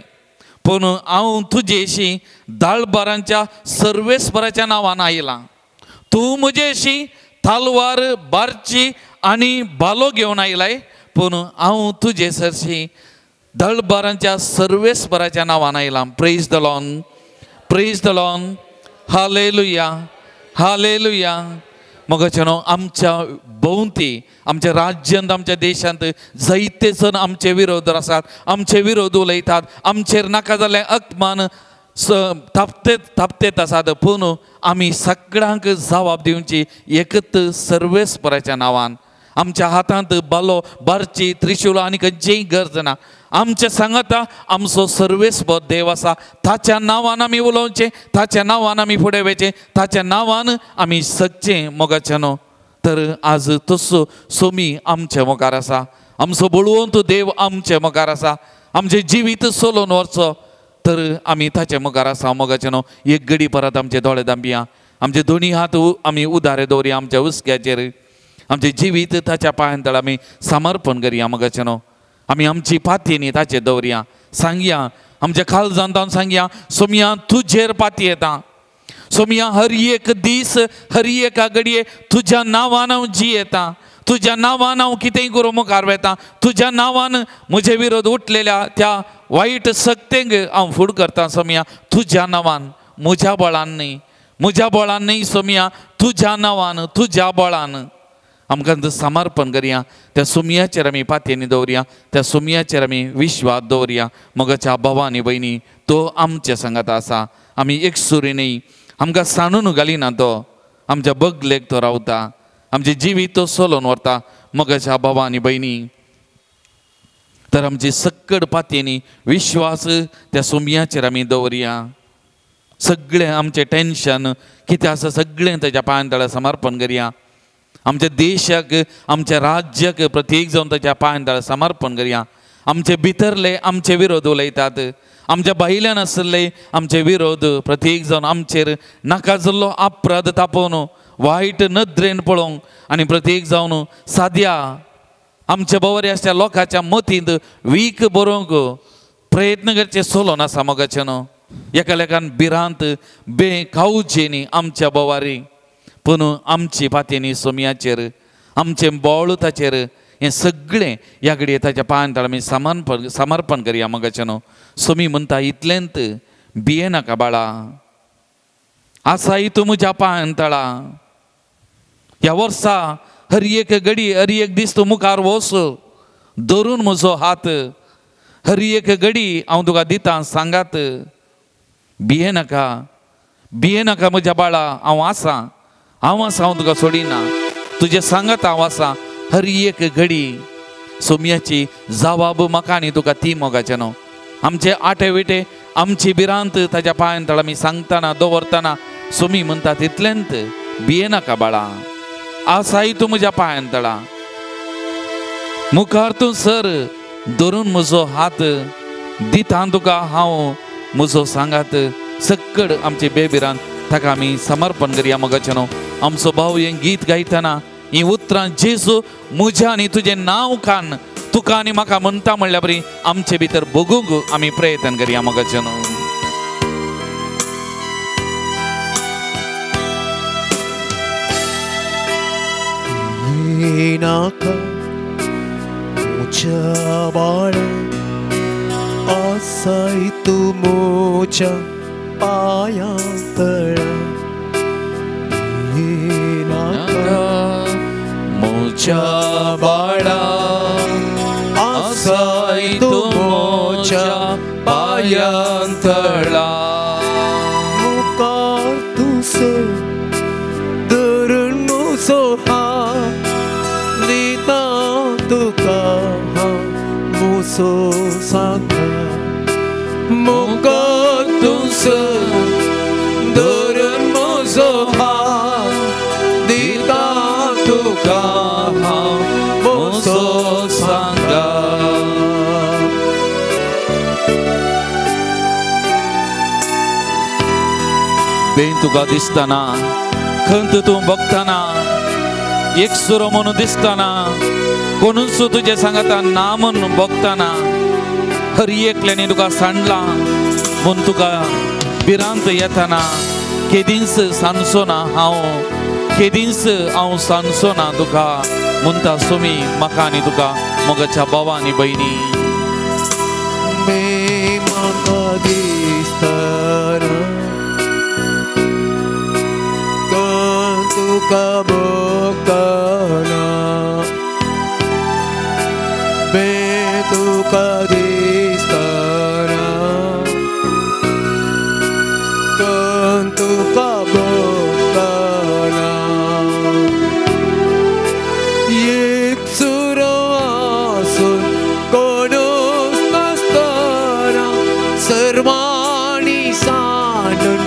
[SPEAKER 2] पूण हांव तुजेशी दाळबारांच्या सर्वेस्पराच्या नांवान आयलां तूं म्हजेशी तालवार बारची आनी बालो घेवन आयलाय पूण हांव तुजे सरशी दळबारांच्या सर्वेस्पराच्या नांवान आयलां praise the Lord praise the Lord hallelujah hallelujah मोगाचे न्हू आमच्या भोंवती आमच्या राज्यांत आमच्या देशांत जायते जण आमचे विरोध आसात आमचे विरोध उलयतात आमचेर नाका जाल्लें अपमान थापतेत आसात पूण आमी सगळ्यांक जबाब दिवची एकत सर्वेस्पराच्या नांवान आमच्या हातांत बालो बारची त्रिशूल आनी खंयचीय गरज ना आमच्या सांगाता आमचो सर्वेस्पर देव आसा ताच्या नांवान आमी उलोवचें ताच्या नांवान आमी फुडें वयचें ताच्या नांवान आमी सगचें मोगाचें न्हू तर आज तसो सोमी आमचे मुखार आसा आमचो बळवंत देव आमचे मुखार आसा आमचें जिवीत चलोवन व्हरचो तर आमी ताचे मुखार आसा मोगाचें न्हू एक घडी परत आमचे दोळे धांपया आमचे दोनी हात आमी उदारे दवरया आमच्या हुस्क्याचेर आमचें जिवीत ताच्या पांयां तळ आमी समर्पण करया मोगाचें न्हू आमी आमची पातयेनी ताचेर दवरया सांगया आमच्या काळजांत सांगया सोमया तुजेर पाती येता सोमया हर एक दीस हर एका घडये तुज्या नांवान हांव जियेता तुज्या नांवान हांव कितेंय करूं मुखार वता तुज्या नांवान म्हजे विरोध उठलेल्या त्या वायट शक्तेंक हांव फुड करता सोमया तुज्या नांवान म्हज्या बळान न्ही म्हज्या बळान न्ही सोमया तुज्या नांवान तुज्या बळान आमकां समर्पण करया त्या सुमयाचेर आमी पातयेनी दवरया त्या सुमयाचेर आमी विश्वास दवरया मोगाच्या भावा आनी भयणी तो आमच्या सांगात आसा आमी एकसुरी न्ही आमकां सांडून घालिना तो आमच्या बगलेक तो रावता आमचें जिवीत तो चलोवन व्हरता मोगाच्या भावा आनी भयणी तर आमची सक्कड पातयेनी विश्वास त्या सुमयाचेर आमी दवरया सगळें आमचें टेंशन कितें आसा सगळें ताच्या पांयां तळा समर्पण करया आमच्या देशाक आमच्या राज्याक प्रत्येक जावन ताच्या पांयां तळा समर्पण करया आमचे भितरले आमचे विरोध उलयतात आमच्या भायल्यान आशिल्ले आमचे विरोध प्रत्येक जावन आमचेर नाका जाल्लो अपराध तापोवन वायट नदरेन पळोवंक आनी प्रत्येक जावन साद्या आमच्या बवरी आसच्या लोकांच्या मतींत वीक बरोवंक प्रयत्न करचे चलोन आसा मोगाचें न्हू एकालेकान भिरांत बे खावची न्ही आमच्या बवारी पूण आमची पातयेनी सोमयाचेर आमचें बोळ ताचेर हें सगळें ह्या घडये ताच्या पांयां तळा आमी समर्पण करया. मोगाचें न्हू सोमी म्हणटा इतलेंत भियेनाका बाळा, आसाय तूं म्हज्या पांयां तळा. ह्या वर्सा हर एक घडी हर एक दीस तूं मुखार वच, धरून म्हजो हात, हर एक घडी हांव तुका दितां सांगात. भियेनाका भियेनाका म्हज्या बाळा, हांव आसा, हांव आसा, हांव तुका सोडिना, तुजें सांगात हांव आसा हर एक घडी. सोमयाची जवाब म्हाका आनी तुका ती मोगाचें न्हू. आमचे आटे विटे आमची भिरांत ताच्या पांयां तळा आमी सांगतना दवरतना सोमी म्हणटा तितलेंत भियेनाका बाळा, आसाय तूं म्हज्या पांयां तळा, मुखार तूं सर, धरून म्हजो हात, दिता तुका हांव म्हजो सांगात. सक्कड आमचे बेबिरांत ताका आमी समर्पण करया. मोगाचें न्हू आमचो भाव हें गीत गायतना हीं उतरां जेजू म्हज्या आनी तुजें नांव कान तुका आनी म्हाका म्हणटा म्हणल्या बरी आमचे भितर भोगूंक आमी प्रयत्न करया. मोगाचें न्हू
[SPEAKER 1] नाका म्हज्या बाळा, आसाय तूं म्हज्या पांयां तळा. नाका
[SPEAKER 2] म्हज्या बाळा, आसाय तूं म्हज्या पांयां तळा.
[SPEAKER 1] मुखार तूं सर, धरून म्हजो हात, दिता तुका हांव म्हजो सांगात. मुखार तूं सर, धरून म्हजो हात, दिता तुका
[SPEAKER 2] हांव म्हजो सांगात. बेन तुका दिसतना, खंत तूं बघताना, एक सुरो म्हणून दिसतना, कोणूच तुजें सांगता ना म्हणून बघताना, हर एकल्यानी तुका सांडला म्हूण तुका भिरांत येताना, केदींच सांजचो ना हांव, केदींच हांव सांजचो ना तुका म्हणटा सोमी म्हाका आनी तुका. मोगाच्या भावा आनी भयणी,
[SPEAKER 1] म्हाका दिसतना तुका भोगतना, बे तुका दिसतना तुका भोगतना, एक सुरो आसून कोणूच नासतना, सर्वांनी सांडून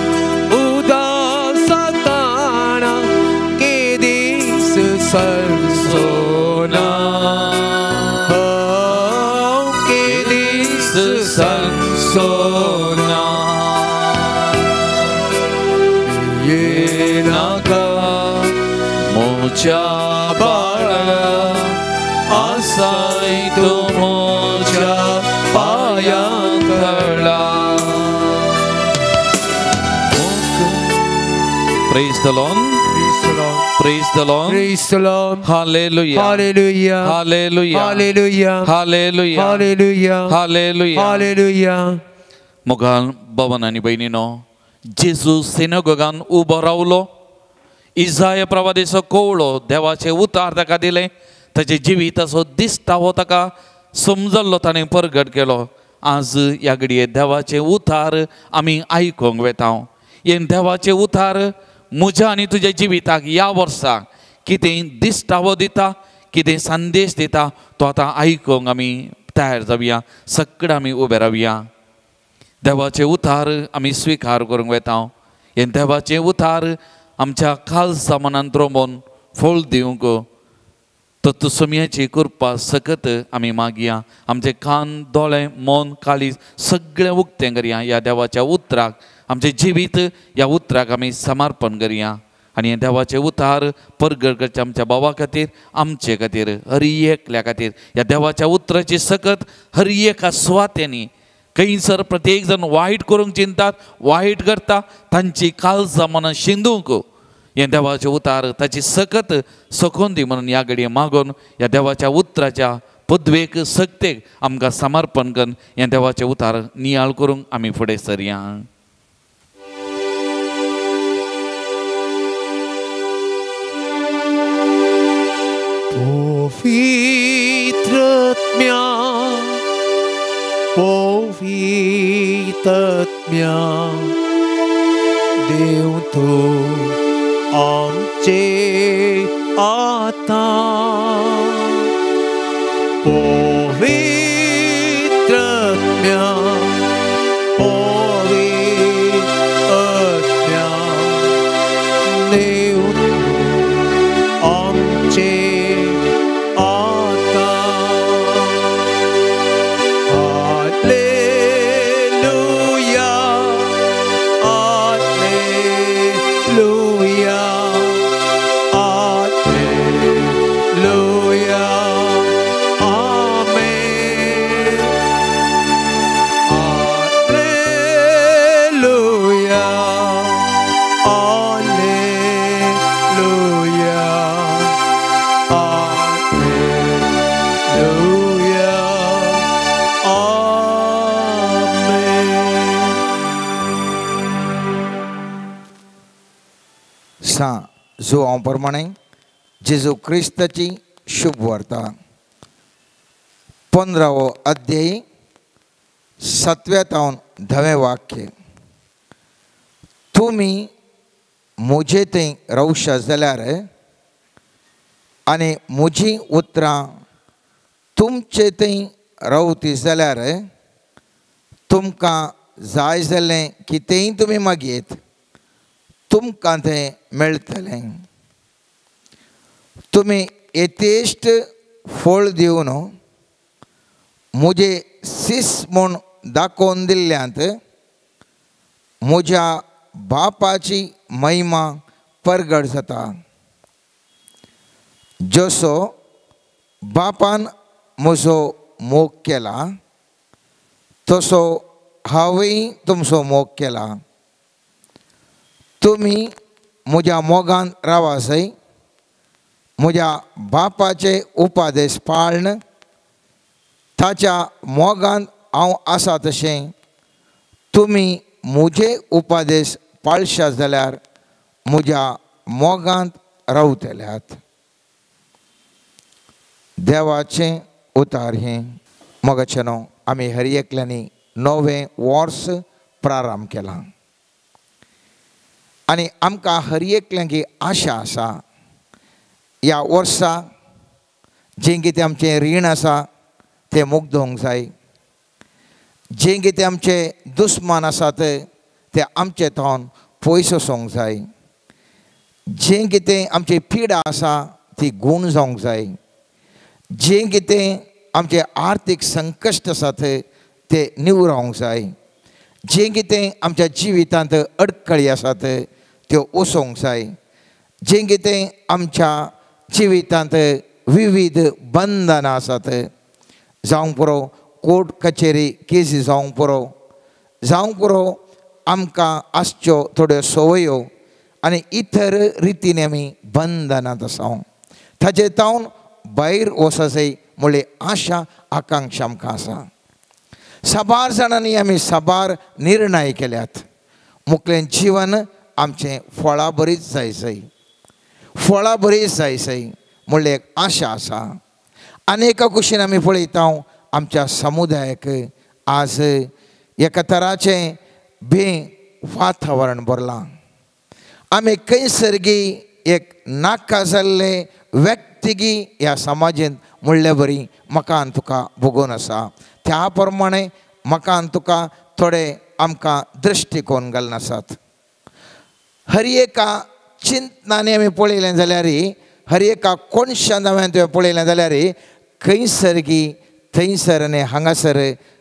[SPEAKER 1] उदास जाताना, केदीस सांजचो ना, हांव केदीस
[SPEAKER 2] सांजचो ना. भियेनाका म्हज्या बाळा, आसाय तूं म्हज्या पांयां तळा. Praise the Lord. Praise the Lord.
[SPEAKER 1] Praise the Lord.
[SPEAKER 2] Hallelujah.
[SPEAKER 1] Hallelujah.
[SPEAKER 2] Hallelujah.
[SPEAKER 1] Hallelujah.
[SPEAKER 2] Hallelujah.
[SPEAKER 1] Hallelujah.
[SPEAKER 2] Hallelujah.
[SPEAKER 1] Hallelujah.
[SPEAKER 2] मोगान भवन आनी भयणीनो, जेजू सिनेगोगान उबो रावलो, इजाय प्रवादेचो कवळो देवाचें उतार ताका दिलें, ताचें जिविताचो दिश्टावो ताका समजल्लो ताणें परगट केलो. आज ह्या घडये देवाचें उतार आमी आयकूंक वेता. हें देवाचें उतार म्हज्या आनी तुज्या जिविताक ह्या वर्साक कितें दिश्टावो दिता, कितें संदेश दिता, तो आतां आयकूंक आमी तयार जावया. सगळें आमी उबे रावया. देवाचें उतार आमी स्विकार करूंक वेता. हें देवाचें उतार आमच्या खालसा मनांत रोमोन फळ दिवंक तत्व सोमयाची कृपा सकत आमी मागया. आमचे कान, दोळे, मन, काळीज सगळें उक्तें करया ह्या देवाच्या उतराक. आमचें जिवीत ह्या उतराक आमी समर्पण करया आनी हे देवाचे उतार परगट करचे आमच्या भावा खातीर, आमचे खातीर, हर एकल्या खातीर. ह्या देवाच्या उतराची सकत हर एका सुवातेंनी खंयसर प्रत्येक जण वायट करूंक चिंतात, वायट करता, तांची काळजां मनां शिंदूंक हें देवाचें उतार ताची सकत सकोन दी म्हणून ह्या घडये मागून ह्या देवाच्या उतराच्या पदवेक सक्तेक आमकां समर्पण करून ह्या देवाचें उतार नियाळ करूंक आमी फुडें सरया.
[SPEAKER 1] पवित्रत्म्या पवित्रत्म्या देव तूं आमचे आतां पवित्रत्म्या पवित्रत्म्या देव तूं आमचे आतां. Hallelujah hallelujah hallelujah amen. Hallelujah hallelujah hallelujah amen.
[SPEAKER 3] सा जुआंव प्रमाणे जेजू क्रिस्ताची शुभ वार्ता 15वो अध्याय 7व्या तावन 10वें वाक्य. तुमी म्हजे थंय रावशात जाल्यार आनी म्हजीं उतरां तुमचे थंय रावती जाल्यार तुमकां जाय जाल्लें कितेंय तुमी मागयेत तुमकां तें मेळटलें. तुमी येथेश्ट फळ दिवन म्हजे सीस म्हूण दाखोवन दिल्ल्यांत म्हज्या बापाची महिमा परगट जाता. जसो बापान म्हजो मोग केला तसो हांवूय तुमचो मोग केला. तुमी म्हज्या मोगान रावासय म्हज्या बापाचे उपादेश पाळन ताच्या मोगान हांव आसा तशें तुमी म्हजे उपादेश पाळशात जाल्यार म्हज्या मोगांत रावतल्यात. देवाचें उतार हें. मोगाचें न्हू आमी हर एकल्यांनी नवें वर्स प्रारंभ केलां आनी आमकां हर एकल्यांक आशा आसा ह्या वर्सा जें कितें आमचें रीण आसा तें मुक्त जावंक जाय, जें कितें आमचे दुस्मान आसात ते आमचे थोन पयस वचोंक जाय, जें कितें आमची पिडा आसा ती गूण जावंक जाय, जें कितें आमचें आर्थीक संकश्ट आसात ते निवरावंक जाय, जें कितें आमच्या जिवितांत अडखळी आसात त्यो वचोंक जाय, जें कितें आमच्या जिवितांत विविध बंधनां आसात जावंक पुरो कोर्ट कचेरी केसी जावंक पुरो, जावंक पुरो आमकां आसच्यो थोड्यो संवयो आनी इतर रितीन आमी बंधनांत आसा ताचे तावन भायर वचसय म्हळ्ळी आशा आकांक्षा आमकां आसा. साबार जाणांनी आमी साबार निर्णय केल्यात. मुखलें जिवन आमचें फळां बरीच जायसय, फळां बरीच जायसय म्हळ्ळी एक आशा आसा. आनी एका कुशीन आमी पळयता आमच्या समुदायाक आज एका तराचें भंय वातावरण भरलां. आमी खंयसरगी एक नाका जाल्ले व्यक्तिगी ह्या समाजेंत म्हणले बरी म्हाका आनी तुका भोगून आसा. त्या प्रमाणे म्हाका आनी तुका थोडे आमकां दृश्टिकोन घालून आसात. हर एका चिंतनांनी आमी पळयलें जाल्यार, हर एका कोणशान हांवें पळयलें जाल्यार खंयसरगी थंयसर आनी हांगासर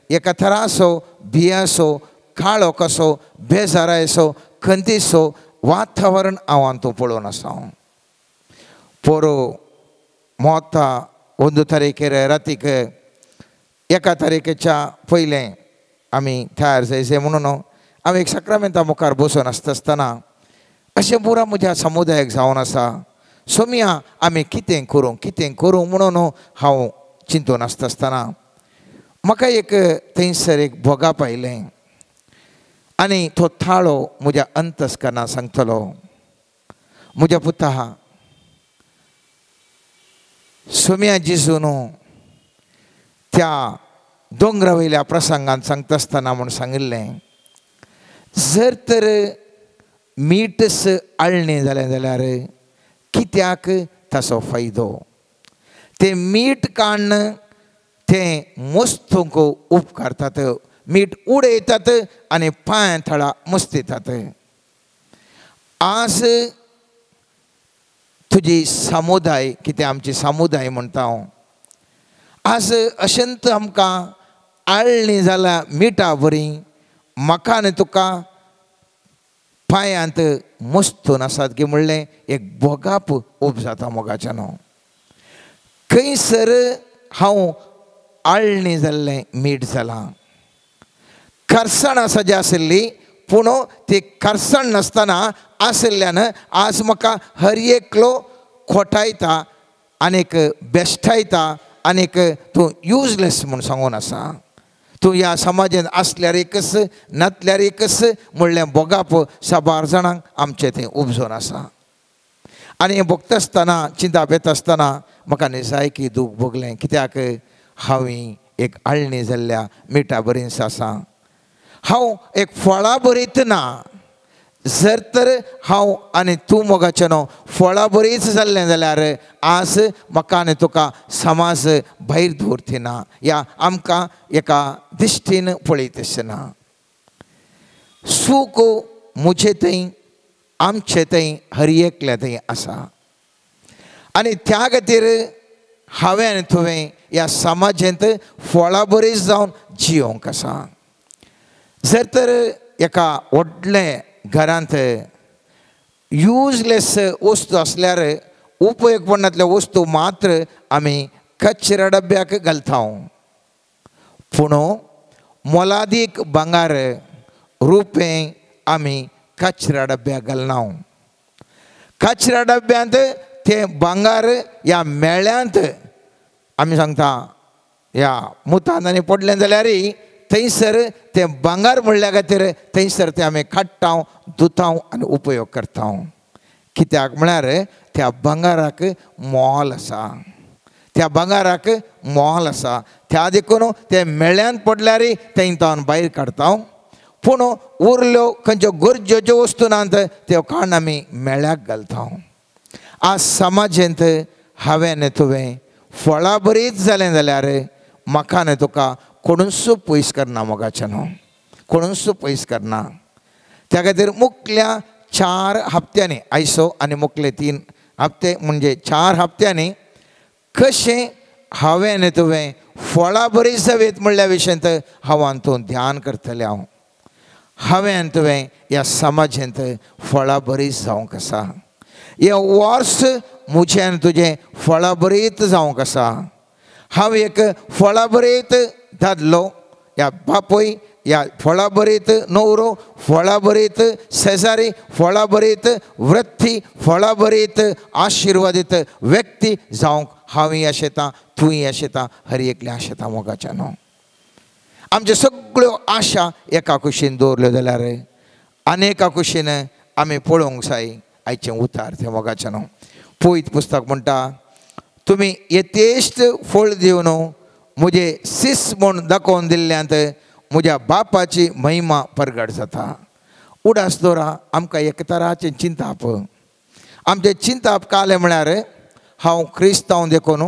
[SPEAKER 3] एका थरासो भियासो काळो कसो बेजारायसो खंतीसो वातावरण हांव आनी तूं पळोवन आसा. पोरो मोता 1 तारीखेर रातीक 1 तारीखेच्या पयलें आमी तयार जायचे म्हणून आमी एक साक्रामेंता मुखार बसून आसता आसतना अशें पुरा म्हज्या समुदायाक जावन आसा. सोमया आमी कितें करूं कितें करूं म्हणून हांव चिंतून आसता आसतना म्हाका एक थंयसर एक भोगाप आयलें आनी तो थाळो म्हज्या अंतस्करणान सांगतलो, म्हज्या पुता सोम्या जेजू न्हू त्या दोंगरा वयल्या प्रसंगान सांगता आसतना म्हूण सांगिल्लें, जर तर मीठस आळणें जालें जाल्यार कित्याक ताचो फायदो? तें मीठ काडून तें मस्तूंक उपकारतात, मीठ उडयतात आनी पांयां थळा मस्तितात. आज तुजी समुदाय कितें आमची समुदाय म्हणटा हांव, आज अशेंच आमकां आळणी जाल्या मिठा बरी म्हाका आनी तुका पांयांत मस्तून आसात की म्हणलें एक भोगाप उब जाता मोगाच्यान. खंयसर हांव आळणी जाल्लें मीठ जालां, खरसाण आसा जी आशिल्ली पूण ती खरसाण नासतना आशिल्ल्यान आज म्हाका हर एकलो खोटायता आनीक बेश्टायता आनीक तूं युजलेस म्हूण सांगून आसा. तूं ह्या समाजांत आसल्यार एकच नातल्यार एकच म्हणलें भोगाप साबार जाणांक आमचें थंय उपजोन आसा. आनी हें भोगता आसतना चिंताप येता आसतना म्हाका निजायकी दूख भोगलें, कित्याक हांवें एक आळणी जाल्ल्या मिठा बरीच आसा, हांव एक फळां बरीत ना. जर तर हांव आनी तूं मोगाचें न्हू फळां बरीच जाल्लें जाल्यार आज म्हाका आनी तुका समाज भायर दवरती ना, या आमकां एका दिश्टीन पळयत ना. सूख म्हजे थंय आमचे थंय हर एकल्या थंय आसा आनी त्या खातीर हांवें आनी तुवें ह्या समाजेंत फळां बरीच जावन जियोंक आसा. जर तर एका व्हडलें घरांत युजलेस वस्तू आसल्यार उपयोग पडनातल्यो वस्तू मात्र आमी कचऱ्या डब्याक घालता, पूण मोलादीक भांगर रुपें आमी कचऱ्या डब्याक घालना. कचऱ्या डब्यांत तें भांगर ह्या मेळ्यांत आमी सांगता ह्या मुतांत आनी पडलें जाल्यार थंयसर तें भांगर म्हणल्या खातीर थंयसर तें आमी काडटा धुता आनी उपयोग करता. कित्याक म्हळ्यार त्या भांगराक मोल आसा, त्या भांगराक मोल आसा, त्या देखून तें मेळ्यांत पडल्यार थंय तावन भायर काडटा. पूण उरल्यो खंयच्यो गरजेच्यो वस्तू नात त्यो काडून आमी मेळ्याक घालता. आज समाजेंत हांवें आनी तुवें फळां बरीच जालें जाल्यार म्हाका आनी तुका कोणूच पयस करना मोगाचें न्हू, कोणूच पयस करना. त्या खातीर मुखल्या 4 हप्त्यांनी आयसो आनी मुखले 3 हप्ते म्हणजे 4 हप्त्यांनी कशें हांवें आनी तुवें फळां बरीच जावेत म्हणल्या विशयांत हांव हातूंत ध्यान करतलें. हांव हांवें आनी तुवें ह्या समाजेंत फळां बरीच जावंक आसा. हें वर्स म्हजें आनी तुजें फळां बरीच जावंक आसा. हांव एक फळां बरीत दादलो ह्या बापूय, ह्या फळां बरीत न्हवरो, फळां बरीत शेजारी, फळां बरीत वृत्ती, फळां बरीत आशिर्वादीत व्यक्ती जावंक हांवूय आशेतां, तूंय आशेता, हर एकलें आशेता मोगाच्या न्हू. आमच्यो सगळ्यो आशा एका कुशीन दवरल्यो जाल्यार आनी एका कुशीन आमी पळोवंक जाय आयचें उतार तें मोगाचें न्हू. पयत पुस्तक म्हणटा, तुमी यथेश्ट फळ दिवन म्हजे सीस म्हूण दाखोवन दिल्ल्यांत म्हज्या बापाची महिमा परगट जाता. उडास दवरा आमकां एक तराचें चिंताप, आमचें चिंताप कालें म्हळ्यार हांव क्रिस्तांव देखून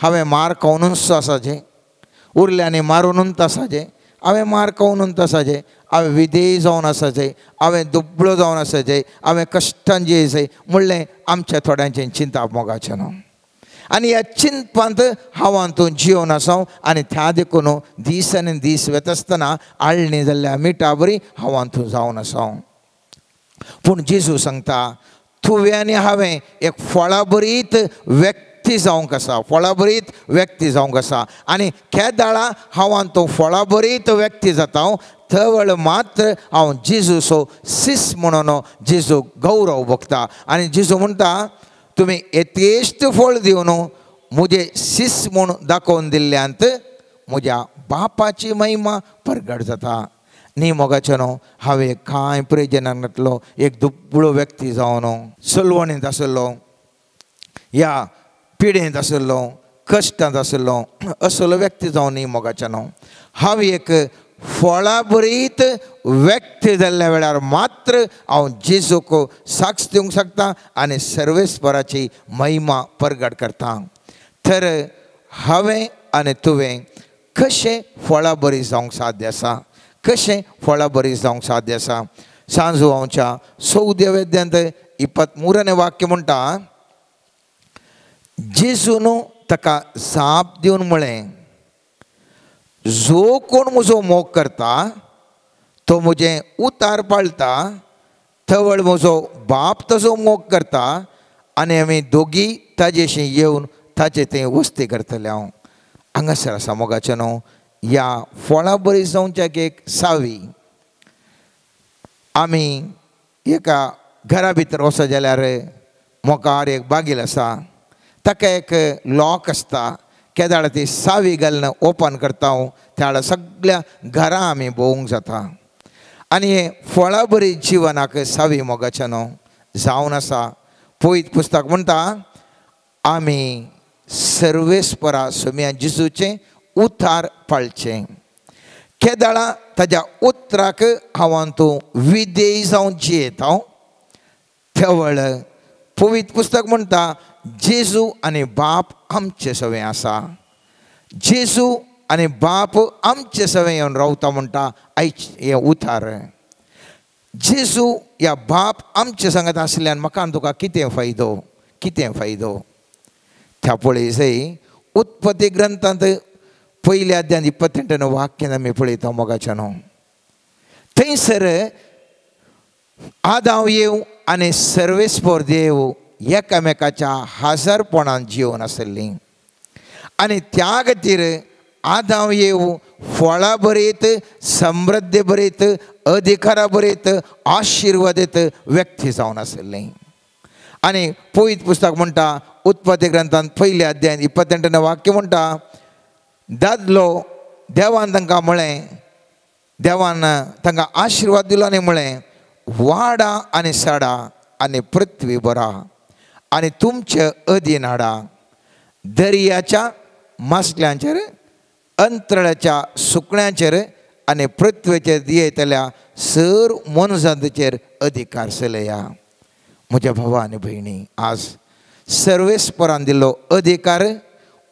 [SPEAKER 3] हांवें मार खावनूच आसाचें, उरल्यांनी मारुनूच आसाचें, हांवें मार खावनूच आसाचें, हांवें विधेय जावन आसाचें, हांवें दुबळो जावन आसाचें, हांवें कश्टान जियेचें म्हणलें आमच्या थोड्यांचें चिंताप मोगाचें न्हू. आनी ह्या चिंतपांत हांव हातूंत जियोन आसा आनी त्या देखून दीस आनी दीस वता आसतना आळणी जाल्ल्या मिठा बरी हांव हातूंत जावन आसा. पूण जेजू सांगता तुवें आनी हांवें एक फळां बरीत व्यक्ती जावंक आसा, फळां बरीत व्यक्ती जावंक आसा. आनी केदाळा हांव हातूंत फळां बरीत व्यक्ती जाता थवळ मात्र हांव जेजूचो सीस म्हणून जेजू गौरव भोगता. आनी जेजू म्हणटा तुमी यथेश्ट फळ दिवन म्हजें सीस म्हूण दाखोवन दिल्ल्यांत म्हज्या बापाची महिमा परगट जाता. न्ही मोगाचें न्हू हांवें कांय प्रयोजनाक नातलो एक दुबळो व्यक्ती जावन सलवणींत आसलो ह्या पिडेंत आसलो कश्टांत आसलो असलो व्यक्ती जावन न्ही मोगाचें न्हू हांव एक फळाभरीत व्यक्ती जाल्ल्या वेळार मात्र हांव जेजूक साक्ष दिवंक शकता आनी सर्वेस्पराची महिमा परगट करता. तर हांवें आनी तुवें कशें फळाभरीत जावंक साध्य आसा, कशें फळाभरीत जावंक साध्य आसा. सांजुवांच्या 14 अध्यायांत 23 वाक्य म्हणटा जेजून ताका जाप दिवन म्हळें जो कोण म्हजो मोग करता तो म्हजें उतार पाळटा थवळ म्हजो बाप तसो मोग करता आनी आमी दोगी ताजेशी येवन ताचे तें वस्ती करतले. हांव हांगासर आसा मोगाचें न्हू ह्या फळां बरी जावच्याक एक सावी. आमी एका घरा भितर वचत जाल्यार मुखार एक बागील आसा ताका एक लॉक आसता केदाळ ती सावी घालून ओपन करता हांव त्या सगळ्या घरां आमी भोंवूंक जाता. आनी हें फळां बरी जिवनाक सावी मोगाचें न्हू जावन आसा. पयत पुस्तक म्हणटा आमी सर्वेस्परा सोम्या जेजूचें उतार पाळचें. केदाळा ताज्या उतराक हांव तूं विधेय जावन जियेता हांव तेवळ पवित्र पुस्तक म्हणटा जेजू आनी बाप आमचे सवें आसा. जेजू आनी बाप आमचे सवें येवन रावता म्हणटा आयच हें उतार. जेजू ह्या बाप आमचे सांगत आसल्यान म्हाका आनी तुका कितें फायदो, कितें फायदो. त्या पळय जंय उत्पत्ती ग्रंथांत पयल्या अध्यायांत 28 वाक्यान आमी पळयता मोगाच्या न्हू थंयसर आदांव येव आनी सर्वेस्पर देव एकामेकाच्या हाजरपणान जिवन आसली आनी त्या खातीर आदांव येव फळां भरीत समृद्धी भरीत अधिकारा भरीत आशिर्वादीत व्यक्ती जावन आसली. आनी पवित्र पुस्तक म्हणटा उत्पत्ती ग्रंथांत पयल्या अध्यायांत 28 वाक्य म्हणटा दादलो देवान तांकां म्हळें देवान तांकां आशिर्वाद दिलो आनी म्हळें वाडा आनी साडा आनी पृथ्वी भरा आनी तुमचे अधीन हाडा दर्याच्या मासल्यांचेर अंतराळाच्या सुकण्यांचेर आनी पृथ्वेचेर दियेतल्या सर मोनजातीचेर अधिकार चलया. म्हज्या भावा आनी भयणी आज सर्वेस्परान दिल्लो अधिकार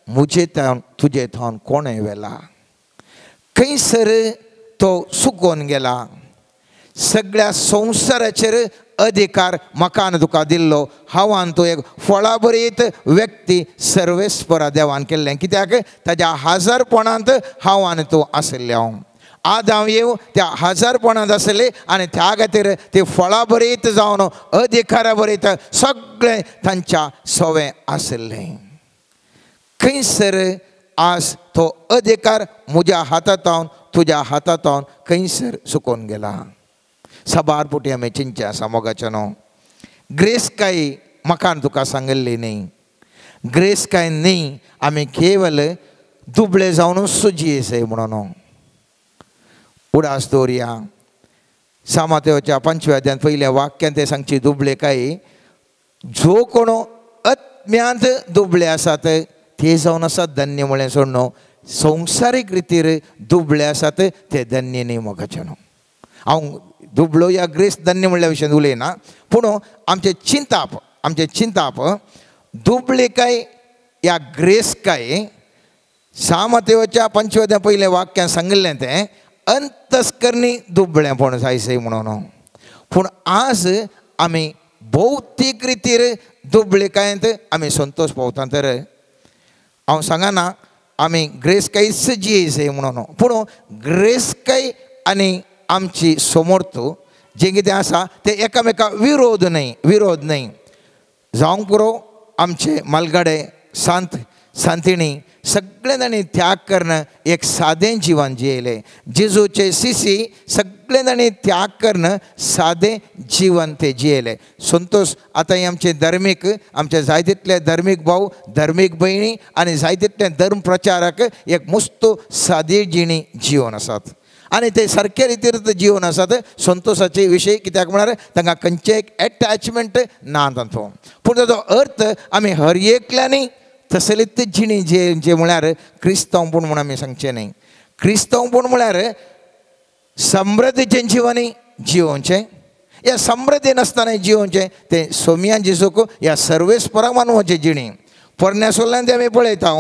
[SPEAKER 3] म्हजे थावन तुजे थावन कोणें व्हेला खंयसर तो सुकोवन गेला. सगळ्या संवसाराचेर अधिकार म्हाका आनी तुका दिल्लो हांव आनी तूं एक फळाभरीत व्यक्ती सर्वेस्परा देवान केल्लें कित्याक ताज्या हाजरपणांत हांव आनी तूं आशिल्लें. हांव आदांव येव त्या हाजरपणांत आसले आनी त्या खातीर ते फळाभरीत जावन अधिकारा भरीत सगळें तांच्या सवें आशिल्लें. खंयसर आज तो अधिकार म्हज्या हातांत तुज्या हातांत खंयसर सुकोवन गेला. साबार पुटी आमी चिंतचें आसा मोगाचें न्हू ग्रेस काय म्हाका तुका सांगिल्ली न्ही ग्रेस काय न्ही आमी केवल दुबळे जावन सुजियेसय म्हणून उडास दवरया. सामातेवच्या 5व्या अध्यायांत पयल्या वाक्यान ते सांगची दुबळे काय जो कोण आत्म्यांत दुबळे आसात ते जावन आसात धन्य म्हळें सोडून संवसारीक रितीर दुबळे आसात ते धन्य न्ही मोगाचें न्हू. हांव दुबळो या ग्रेस धन्य म्हणल्या विशयान उलयना पूण आमचें चिंताप आमचें चिंताप दुबळे काय या ग्रेस काय सामतेवच्या 5व्या अध्यायांत पयलें वाक्यान सांगिल्लें तें अंतस्करणी दुबळेंपण जायसय म्हणून. पूण आज आमी भौतीक रितीर दुबळेकायेंत आमी संतोश पावता. तर हांव सांगना आमी ग्रेसकाय जियेसय म्हणून पूण ग्रेसकाय आनी आमची समर्थ जें कितें आसा तें एकामेका विरोध न्हय, विरोध न्हय जावंक पुरो. आमचे मालगाडे सांत सांतिणी सगळे जाणी त्याग करून एक सादें जिवन जियेलें. जेजूचे सिसी सगळे जाणी त्याग करून सादें जिवन ते जियेलें. संतोष आतां हे आमचे धर्मीक, आमचे जाय तितले धर्मीक भाव, धर्मीक भयणी आनी जाय तितले धर्म प्रचारक एक मुस्त सादी जिणी जिवन आसात आनी ते सारके रितीर जिवन आसात. संतोषाचे विशय कित्याक म्हळ्यार तांकां खंयचें एक एटॅचमेंट ना तांचो. पूण ताचो अर्थ आमी हर एकल्यांनी तसलीच जिणी जे म्हळ्यार क्रिस्तांवपण म्हूण आमी सांगचें न्ही. क्रिस्तांवपण म्हळ्यार समृद्धीचें जिवनूय जिवोवचें, ह्या समृद्धी नासतना जिवोवचें तें सोमयान जेजूक ह्या सर्वेस्पराक मानवचें जिणी. पोरण्या सोल्ल्यान तें आमी पळयता,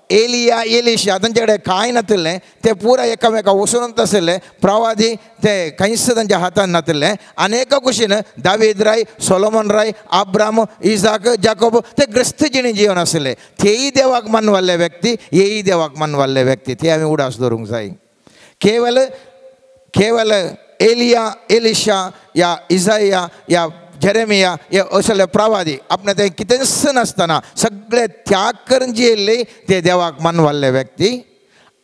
[SPEAKER 3] एलिया एलिशा तांचे कडेन कांय नातिल्लें, ते पुराय एकामेका वचून आशिल्ले, प्रवादी ते कांयच तांच्या हातान नातिल्लें. आनी एका कुशीन दावीद राय, सोलोमन राय, आब्राम, इजाक, जाकोब ते ग्रस्त जिणे जिवन आशिल्ले. तेय देवाक मानवाल्ले व्यक्ती, हेय देवाक मानवाल्ले व्यक्ती, ते आमी उडास दवरूंक जाय. केवल केवल एलिया एलिशा या इजाया या जेरेमिया हे असले प्रवादी आपणें तें कितेंच नासतना सगळे त्याग करून जियेल्ले ते देवाक मानवाल्ले व्यक्ती.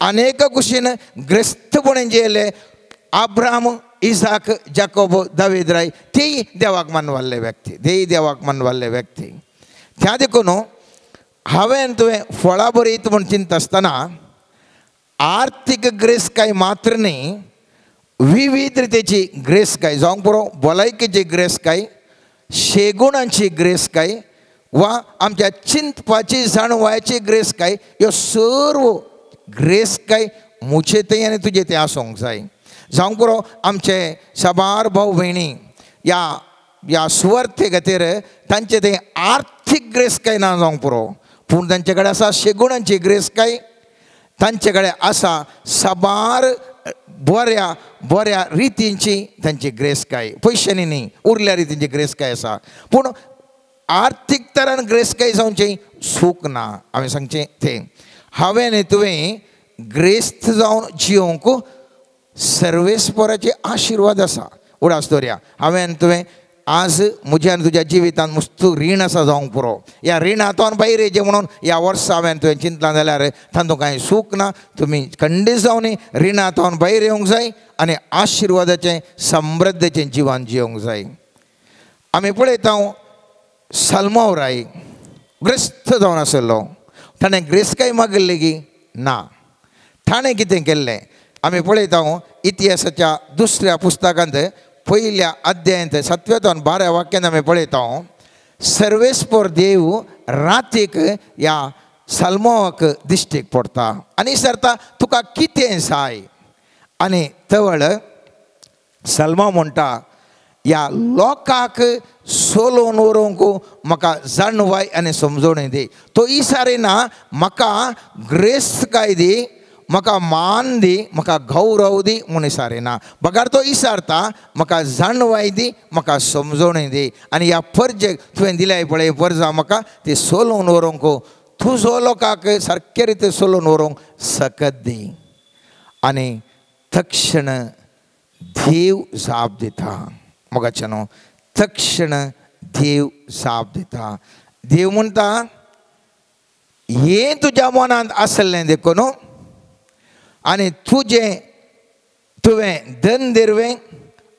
[SPEAKER 3] अनेक कुशीन ग्रस्तपणे जियेल्ले आब्राम, इजाक, जाकोब, दावीद राय तेय देवाक मानवाल्ले व्यक्ती, तेय देवाक मानवाल्ले व्यक्ती. त्या देखून हांवें तुवें फळां बरयत म्हूण चिंतता आसतना आर्थीक ग्रेसकाय मात्र न्ही, विविध रितीची ग्रेसकाय जावंक पुरो, भलायकेची ग्रेसकाय, शेगुणांची ग्रेसकाय वा आमच्या चिंतपाची जाणवायची ग्रेसकाय, ह्यो सर्व ग्रेसकाय म्हजे थंय आनी तुजे थंय आसूंक जाय. जावंक पुरो आमचे साबार भाव भयणी ह्या ह्या सुवार्थे खातीर तांचे थंय आर्थीक ग्रेसकाय ना जावंक पुरो, पूण तांचे कडेन आसा शेगुणांची ग्रेसकाय, तांचे कडेन आसा साबार बऱ्या बऱ्या रितींची तांची ग्रेसकाय, पयशांनी न्ही उरल्या रितींची ग्रेसकाय आसा. पूण आर्थीक तरान ग्रेसकाय जावची सूख ना. हांवें सांगचें तें हांवें न्ही तुवें ग्रेस्त जावन जिवंक सर्वेस्पराचे आशिर्वाद आसा. उडास दवरया, हांवें तुवें आज म्हज्या आनी तुज्या जिवितांत मुस्तू रीण आसा जावंक पुरो, ह्या रिणांतल्यान भायर येचें म्हणून ह्या वर्सा हांवें तुवें चिंतलां जाल्यार तातूंत कांय सूख ना. तुमी खंडीत जावन रिणांतल्यान भायर येवंक जाय आनी आशिर्वादाचें समृद्धीचें जिवन जिवंक जाय. आमी पळयता सल्माव राय ग्रस्त जावन आशिल्लो, ताणें ग्रेसकाय मागिल्ली की ना, ताणें कितें केल्लें आमी पळयता इतिहासाच्या दुसऱ्या पुस्तकांत पयल्या अध्यायांत 7व्या 12 वाक्यान आमी पळयता, सर्वेस्पर देव रातीक ह्या सल्मावाक दिश्टीक पडटा आनी विचारता तुका कितें जाय. आनी तवळ सल्मा म्हणटा ह्या लोकांक सोलोवन व्हरूंक म्हाका जाणवाय आनी समजवणी दी. तो इसारिना म्हाका ग्रेसकाय दी, म्हाका मान दी, म्हाका गौरव दी म्हूण इसारिना, बगार तो इसारता म्हाका जाणवाय दी, म्हाका समजवणी दी. आनी ह्या परजेक तुवें दिल्याय पळय परजा म्हाका ती सोलोवन व्हरूंक तुजो लोकांक सारके रितीन सोलोवन व्हरूंक सकत दी. आनी तक्षण देव जाप दिता, मोगाचें न्हू, तक्षण देव जाप दिता. देव म्हणटा हें तुज्या मनांत आसलें देखून आनी तुजें तुवें धन दिरवें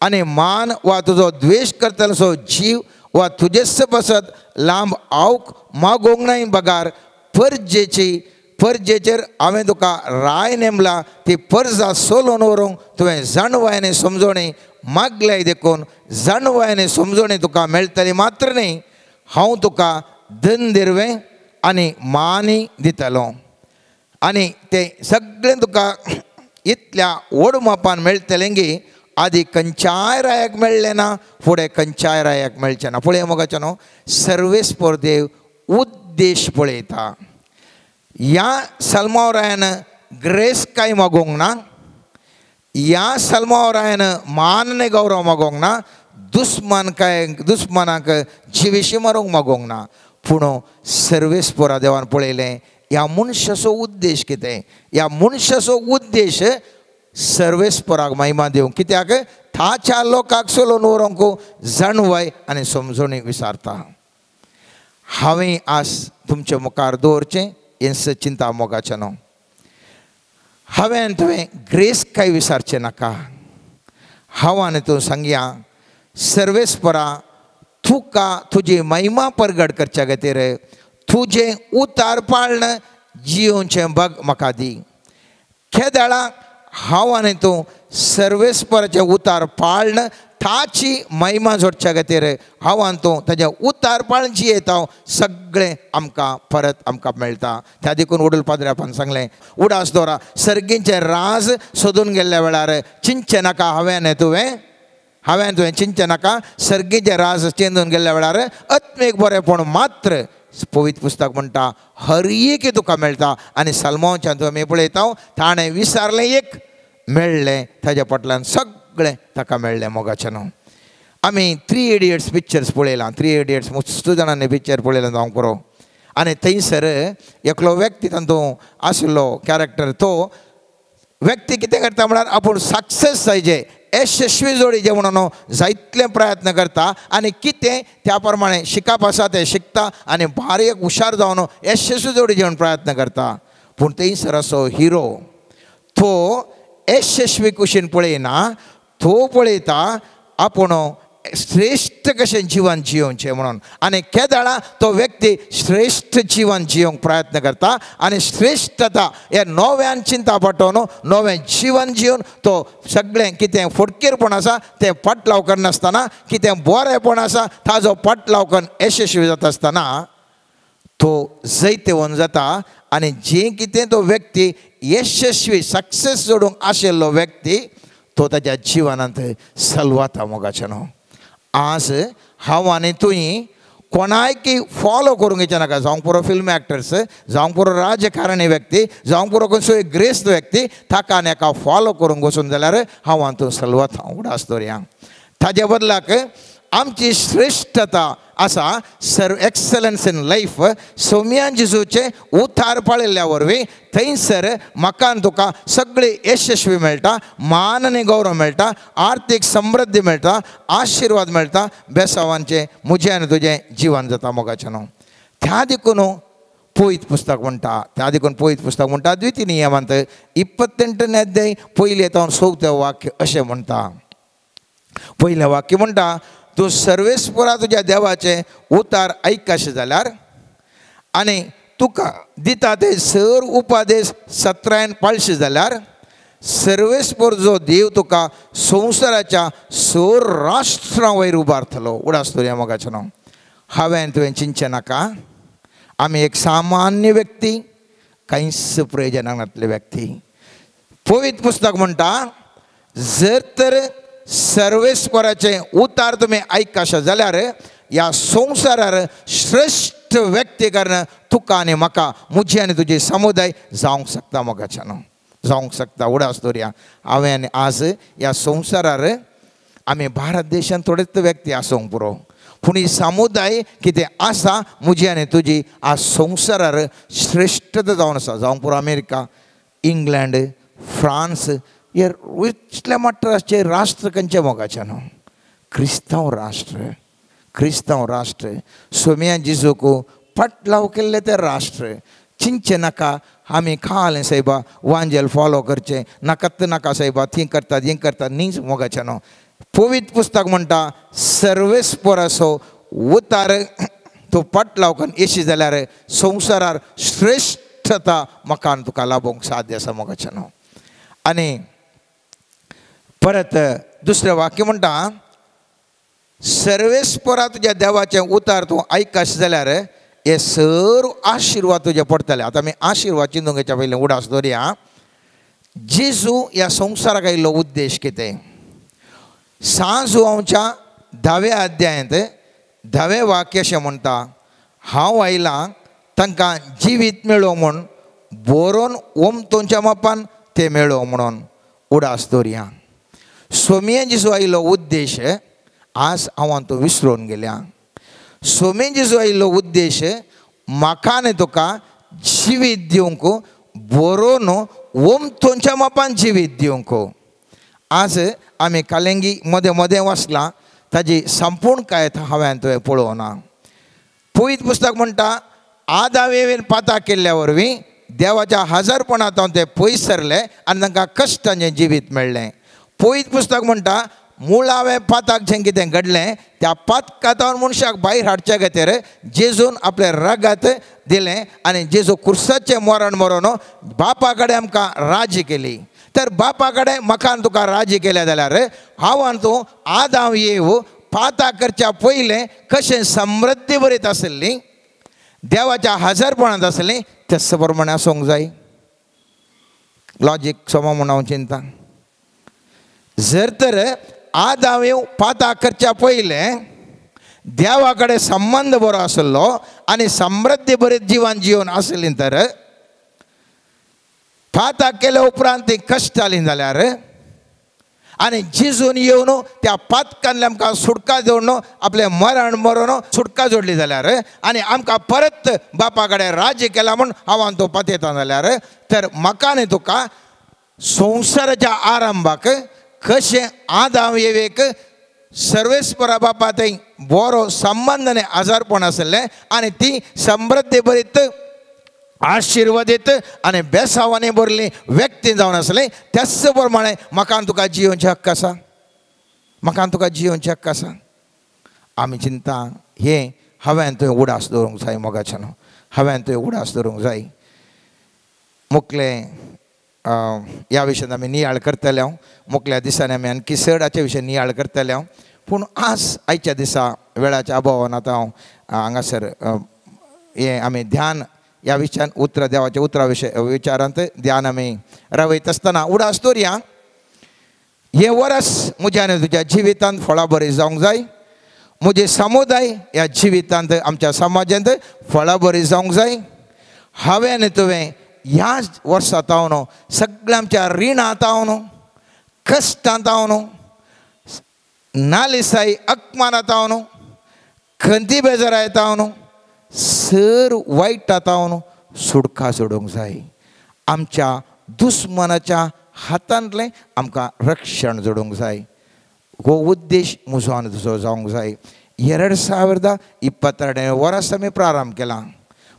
[SPEAKER 3] आनी मान वा तुजो द्वेश करतलो जीव वा तुजेच पासत लांब आवक मागोवंक नाय बगार परजेची परजेचेर हांवें तुका राय नेमला ती परजा सोलोवन व्हरूंक तुवें जाणवाय आनी समजवणी मागल्याय देखून जाणवाय आनी समजवणी तुका मेळटली मात्र न्ही, हांव तुका धन दिरवें आनी मानय दितलो आनी तें सगळें तुका इतल्या व्हड मापान मेळटलें की आदी खंयच्याय रायाक मेळ्ळें ना, फुडें खंयच्याय रायाक मेळचें ना. पळय मोगाचें न्हू, सर्वेस्पर देव उद्देश पळयता. ह्या सल्माव रायान ग्रेसकाय मागोवंक ना, ह्या सल्माव रायान मान आनी गौरव मागोवंक ना, दुस्मान काय दुस्मानाक जिवेशी मारूंक मागोवंक ना, पूण सर्वेस्परा देवान पळयलें ह्या मनशाचो उद्देश कितें, ह्या मनशाचो उद्देश सर्वेस्पराक महिमा दिवंक, कित्याक ताच्या लोकांक सोलोवन व्हरूंक जाणवाय आनी समजवणी विचारता. हांवें आज तुमचे मुखार दवरचें हेंच चिंता मोगाचें न्हू. हांवें तुवें ग्रेस काय विसारचें नाका. हांव आनी तूं सांगया सर्वेस्परा तुका तुजी महिमा परगट करच्या खातीर तुजें उतार पाळण जियोवचें बग म्हाका दी. केदळा हांव आनी तूं सर्वेस्पराचें उतार पाळण ताची महिमा जोडच्या खातीर हांव आनी तूं ताजें उतार पाळण जियेता सगळें आमकां परत आमकां मेळटा. त्या देखून वडूल पाद्र्यापान सांगलें उडास दवरा सर्गींचें राज सोदून गेल्ल्या वेळार चिंतचें नाका. हांवें तुवें चिंतचें नाका सर्गीचें राज चिंतून गेल्ल्या वेळार आत्मीक बरेंपण मात्र पवित्र पुस्तक म्हणटा हर एक तुका मेळटा. आनी सलमांवच्यान तुवें पळयता ताणें विसारलें एक मेळ्ळें ताज्या फाटल्यान सगळें ताका मेळ्ळें मोगाचें न्हू. आमी 3 इडियट्स पिक्चर्स पळयलां. 3 इडियट्स मस्त जाणांनी पिक्चर पळयलां जावंक पुरो. आनी थंयसर एकलो व्यक्ती तातूंत आशिल्लो कॅरेक्टर तो व्यक्ती कितें करता म्हळ्यार आपूण सक्सेस जायचे यशस्वी जोडीचे म्हणून जायतले प्रयत्न करता आनी कितें त्या प्रमाणे शिकप आसा तें शिकता आनी बारीक हुशार जावन यशस्वी जोडीचे म्हणून प्रयत्न करता. पूण थंयसर असो हिरो तो यशस्वी कुशीन पळयना, तो पळयता आपूण श्रेश्ठ कशें जिवन जियोवचें म्हणून. आनी केदळा तो व्यक्ती श्रेश्ठ जिवन जियोवंक प्रयत्न करता आनी श्रेश्ठता हे नव्यान चिंता पाटोवन नवें जिवन जिवन तो सगळें कितें फटकीरपण आसा तें फाटलाव करनासतना कितें बरेंपण आसा ताजो फाटलाव करून यशस्वी जाता आसतना तो जैतवंत जाता. आनी जें कितें तो व्यक्ती यशस्वी सक्सेस जोडूंक आशिल्लो व्यक्ती तो ताज्या जिवनांत सलवाता मोगाचें न्हू. आज हांव आनी तुवें कोणायकी फॉलो करूंक घेवचें नाका. जावंक पुरो फिल्म एक्टर्स, जावंक पुरो राजकारणी व्यक्ती, जावंक पुरो खंयचोय ग्रेस्त व्यक्ती ताका आनी एका फॉलो करूंक वचून जाल्यार हांव आनी तूं सलवाता उडास दवरया. ताजे बदलाक आमची श्रेश्ठता आसा सर्व एक्सलन्स इन लायफ सोम्यान जेजूचें उतार पाळिल्ल्या वरवीं थंयसर म्हाका आनी तुका सगळी यशस्वी मेळटा, मान आनी गौरव मेळटा, आर्थीक समृद्धी मेळटा, आशिर्वाद मेळटा, बेसावांचें म्हजें आनी तुजें जिवन जाता मोगाचें न्हू. त्या देखून पवित्र पुस्तक म्हणटा, त्या देखून पवित्र पुस्तक म्हणटा द्वितीय नियमांत 28 अध्याय पयलें तावन 4 वाक्य अशें म्हणटा. पयलें वाक्य म्हणटा तूं सर्वेस्परा तुज्या देवाचें उतार आयकशी जाल्यार आनी तुका दिता ते सर उपादेश सत्रायन पाळशी जाल्यार सर्वेस्पर जो देव तुका संवसाराच्या सर राष्ट्रां वयर उबारतलो. उडास दवरया मोगाचें न्हू. हांवें तुवें चिंतचें नाका. आमी एक सामान्य व्यक्ती, कांयच प्रयोजनाक नासले व्यक्ती. पवित्र पुस्तक म्हणटा जर तर सर्वेस्पराचें उतार तुमी आयकशा जाल्यार ह्या संवसारार श्रेश्ठ व्यक्ती कारण तुका आनी म्हाका म्हजें आनी तुजें समुदाय जावंक शकता मोगाचें न्हू, जावंक शकता. उडास दवरया. हांवें आनी आज ह्या संवसारार आमी भारत देशांत थोडेच व्यक्ती आसूंक पुरो, पूण ही समुदाय कितें आसा म्हजी आनी तुजी आज संवसारार श्रेश्ठता जावन आसा. जावंक पुरो अमेरिका, इंग्लंड, फ्रांस हे इतल्या मट्राचे राष्ट्र खंयचे मोगाचें न्हू, क्रिस्तांव राष्ट्र. क्रिस्तांव राष्ट्र सोम्या जेजूक फाटलाव केल्लें तें राष्ट्र. चिंतचें नाका आमी खालें सायबा वांजेल फॉलो करचें नाकात नाका सायबा थीं करतात हें करतात न्ही मोगाचें न्हू. पवित्र पुस्तक म्हणटा सर्वेस्पराचो उतार तूं फाटलाव करून येशी जाल्यार संवसारार श्रेश्ठता म्हाका आनी तुका लाभोवंक साध्य आसा मोगाचें न्हू. आनी परत दुसरें वाक्य म्हणटा सर्वेस्परा तुज्या देवाचें उतार तूं आयकश जाल्यार हे सर्व आशिर्वाद तुजे पडटले. आतां आमी आशिर्वाद चिंतूंक घेवच्या पयलीं उडास दवरया. जेजू ह्या संवसाराक आयिल्लो उद्देश कितें? सांजुआंवच्या 10व्या अध्यायांत 10वें वाक्य अशें म्हणटा हांव आयलां तांकां जिवीत मेळोवंक म्हूण बरोवन ओमतोंच्या मापान तें मेळोवंक म्हणून. उडास दवरया. सोम्या जेजू आयिल्लो उद्देश आज हांव तो विसरून गेल्या. सोम्या जेजू आयिल्लो उद्देश म्हाका आनी तुका जिवीत दिवंक बरोवन ओमतोंच्या मापान जिवीत दिवंक. आज आमी कालेंगी मदें मदें वाचलां ताजी संपूर्ण कांय हांवें तुवें पळोवना. पवित्र पुस्तक म्हणटा आदाम एवेन पाता केल्ल्या वरवीं देवाच्या हजारपणांत ते पयस सरले आनी तांकां कश्टांचें जिवीत मेळ्ळें. पयत पुस्तक म्हणटा मुळावें पाताक जें कितें घडलें त्या पातकांत मनशाक भायर हाडच्या खातीर जेजून आपलें रगत दिलें आनी जेजू कुर्साचें मरण मरोन बापा कडेन आमकां राजी केली. तर बापा कडेन म्हाका आनी तुका राजी केल्या जाल्यार हांव आनी तूं आदाम येव पाता करच्या पयलें कशें समृद्धी बरीत आसली, देवाच्या हजारपणांत आसली, तेच प्रमाणे आसूंक जाय. लॉजीक समा म्हूण हांव चिंता. जर तर आदाम येव पाता करच्या पयलें देवा कडेन संबंद बरो आसलो आनी समृद्धी बरीत जिवन जिवन आसली तर पाता केल्या उपरांत ती कश्ट जाली जाल्यार आनी जेजून येवन त्या पातकांतल्यान आमकां सुटका जोडून आपलें मरण मरोन सुटका जोडली जाल्यार आनी आमकां परत बापा कडेन राज्य केला म्हूण हांव आनी तूं पातयता जाल्यार तर म्हाका आनी तुका संवसाराच्या आरंभाक कशें आदाम एवेक सर्वेस्परा बापा थंय बरो संबंद आनी आजारपण आसलें आनी ती समृद्धी बरीत आशिर्वादीत आनी बेसावांनी भरली व्यक्ती जावन आसली, त्याच प्रमाणे म्हाका आनी तुका जियोवचे हक्क आसा, म्हाका आनी तुका जियोवचे हक्क आसा. आमी चिंता हें हांवें तुवें उडास दवरूंक जाय मोगाच्यान, हांवें तुवें उडास दवरूंक जाय. मुखले ह्या विशयान आमी नियाळ करतले हांव, मुखल्या दिसांनी आमी आणखी चड हाच्या विशय नियाळ करतले हांव. पूण आज आयच्या दिसा वेळाच्या अभावान आतां हांव हांगासर हें आमी ध्यान ह्या विशयान उतरां देवाच्या उतरां विशय विचारांत ध्यान आमी रावयत आसतना उडास दवरया. हें वरस म्हज्या आनी तुज्या जिवितांत फळां बरी जावंक जाय, म्हजें समुदाय ह्या जिवितांत आमच्या समाजांत फळां बरी जावंक जाय. हांवें आनी तुवें ह्या वर्सा तावन सगळ्या आमच्या रिणां तावन, कश्टां तावन, नालिसाय अपमानां तावन, खंती बेजाराय तावन, सर वायटा तावन सुटका जोडूंक जाय. आमच्या दुस्मनाच्या हातांतलें आमकां रक्षण जोडूंक जाय. हो उद्देश म्हजो आनी तुजो जावंक जाय. 2022 वर्स आमी प्रारंभ केला.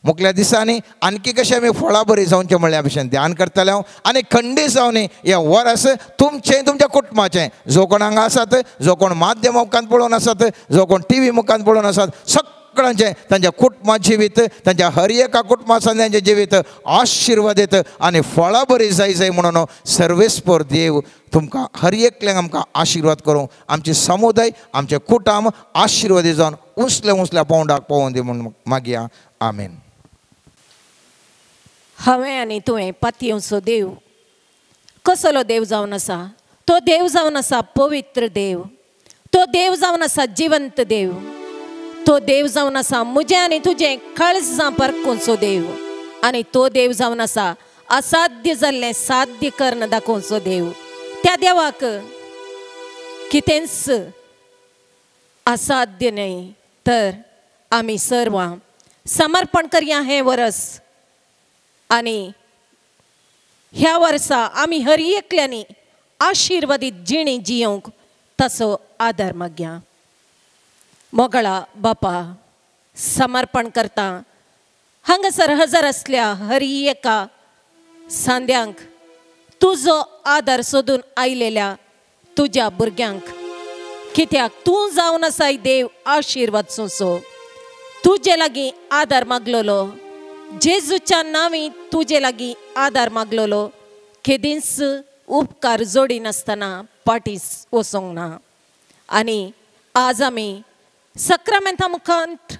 [SPEAKER 3] मुखल्या दिसांनी आणखी कशें आमी फळां बरी जावचें म्हणल्या भशेन ध्यान करतले हांव आनी खंडीत जावन हें वर्स तुमचें तुमच्या कुटुंबाचें, जो कोण हांगा आसात, जो कोण माध्यम मुखांत पळोवन आसात, जो कोण टी व्ही मुखांत पळोवन आसात, सगळ्यांचें तांच्या कुटुंबा जिवीत, तांच्या हर एका कुटुंबा तांचें जिवीत आशिर्वादीत आनी फळां बरी जाय जाय म्हणून सर्वेस्पर देव तुमकां हर एकल्यांक आमकां आशिर्वाद करूं. आमचे समुदाय, आमचें कुटुंब आशिर्वादीत जावन उंचल्या उंचल्या पावंडाक पावोवन दी म्हूण मागया. आमेन.
[SPEAKER 4] हांवें आनी तुवें पातयेवचो देव कसलो देव जावन आसा? तो देव जावन आसा पवित्र देव, तो देव जावन आसा जिवंत देव, तो देव जावन आसा म्हजें आनी तुजें काळजां परखुचो देव, आनी तो देव जावन आसा असाध्य जाल्लें साध्य कर्ण दाखोवचो देव. त्या देवाक कितेंच असाध्य न्हय. तर आमी सर्वां समर्पण करया हें वरस आनी ह्या वर्सा आमी हर एकल्यांनी आशिर्वादीत जिणी जियोंक तसो आदार मागया. मोगळा बापा समर्पण करता हांगासर हजर आसल्या हर एका सांद्यांक तुजो आदार सोदून आयलेल्या तुज्या भुरग्यांक, कित्याक तूं जावन आसाय देव आशिर्वाद सोंसो. तुजे लागीं आदार मागलोलो, जेजूच्या नांवी तुजे लागीं आदार मागलोलो केदींच उपकार जोडिनासतना पाटी वचोंक ना. आनी आज आमी सक्रामेंता मुखांत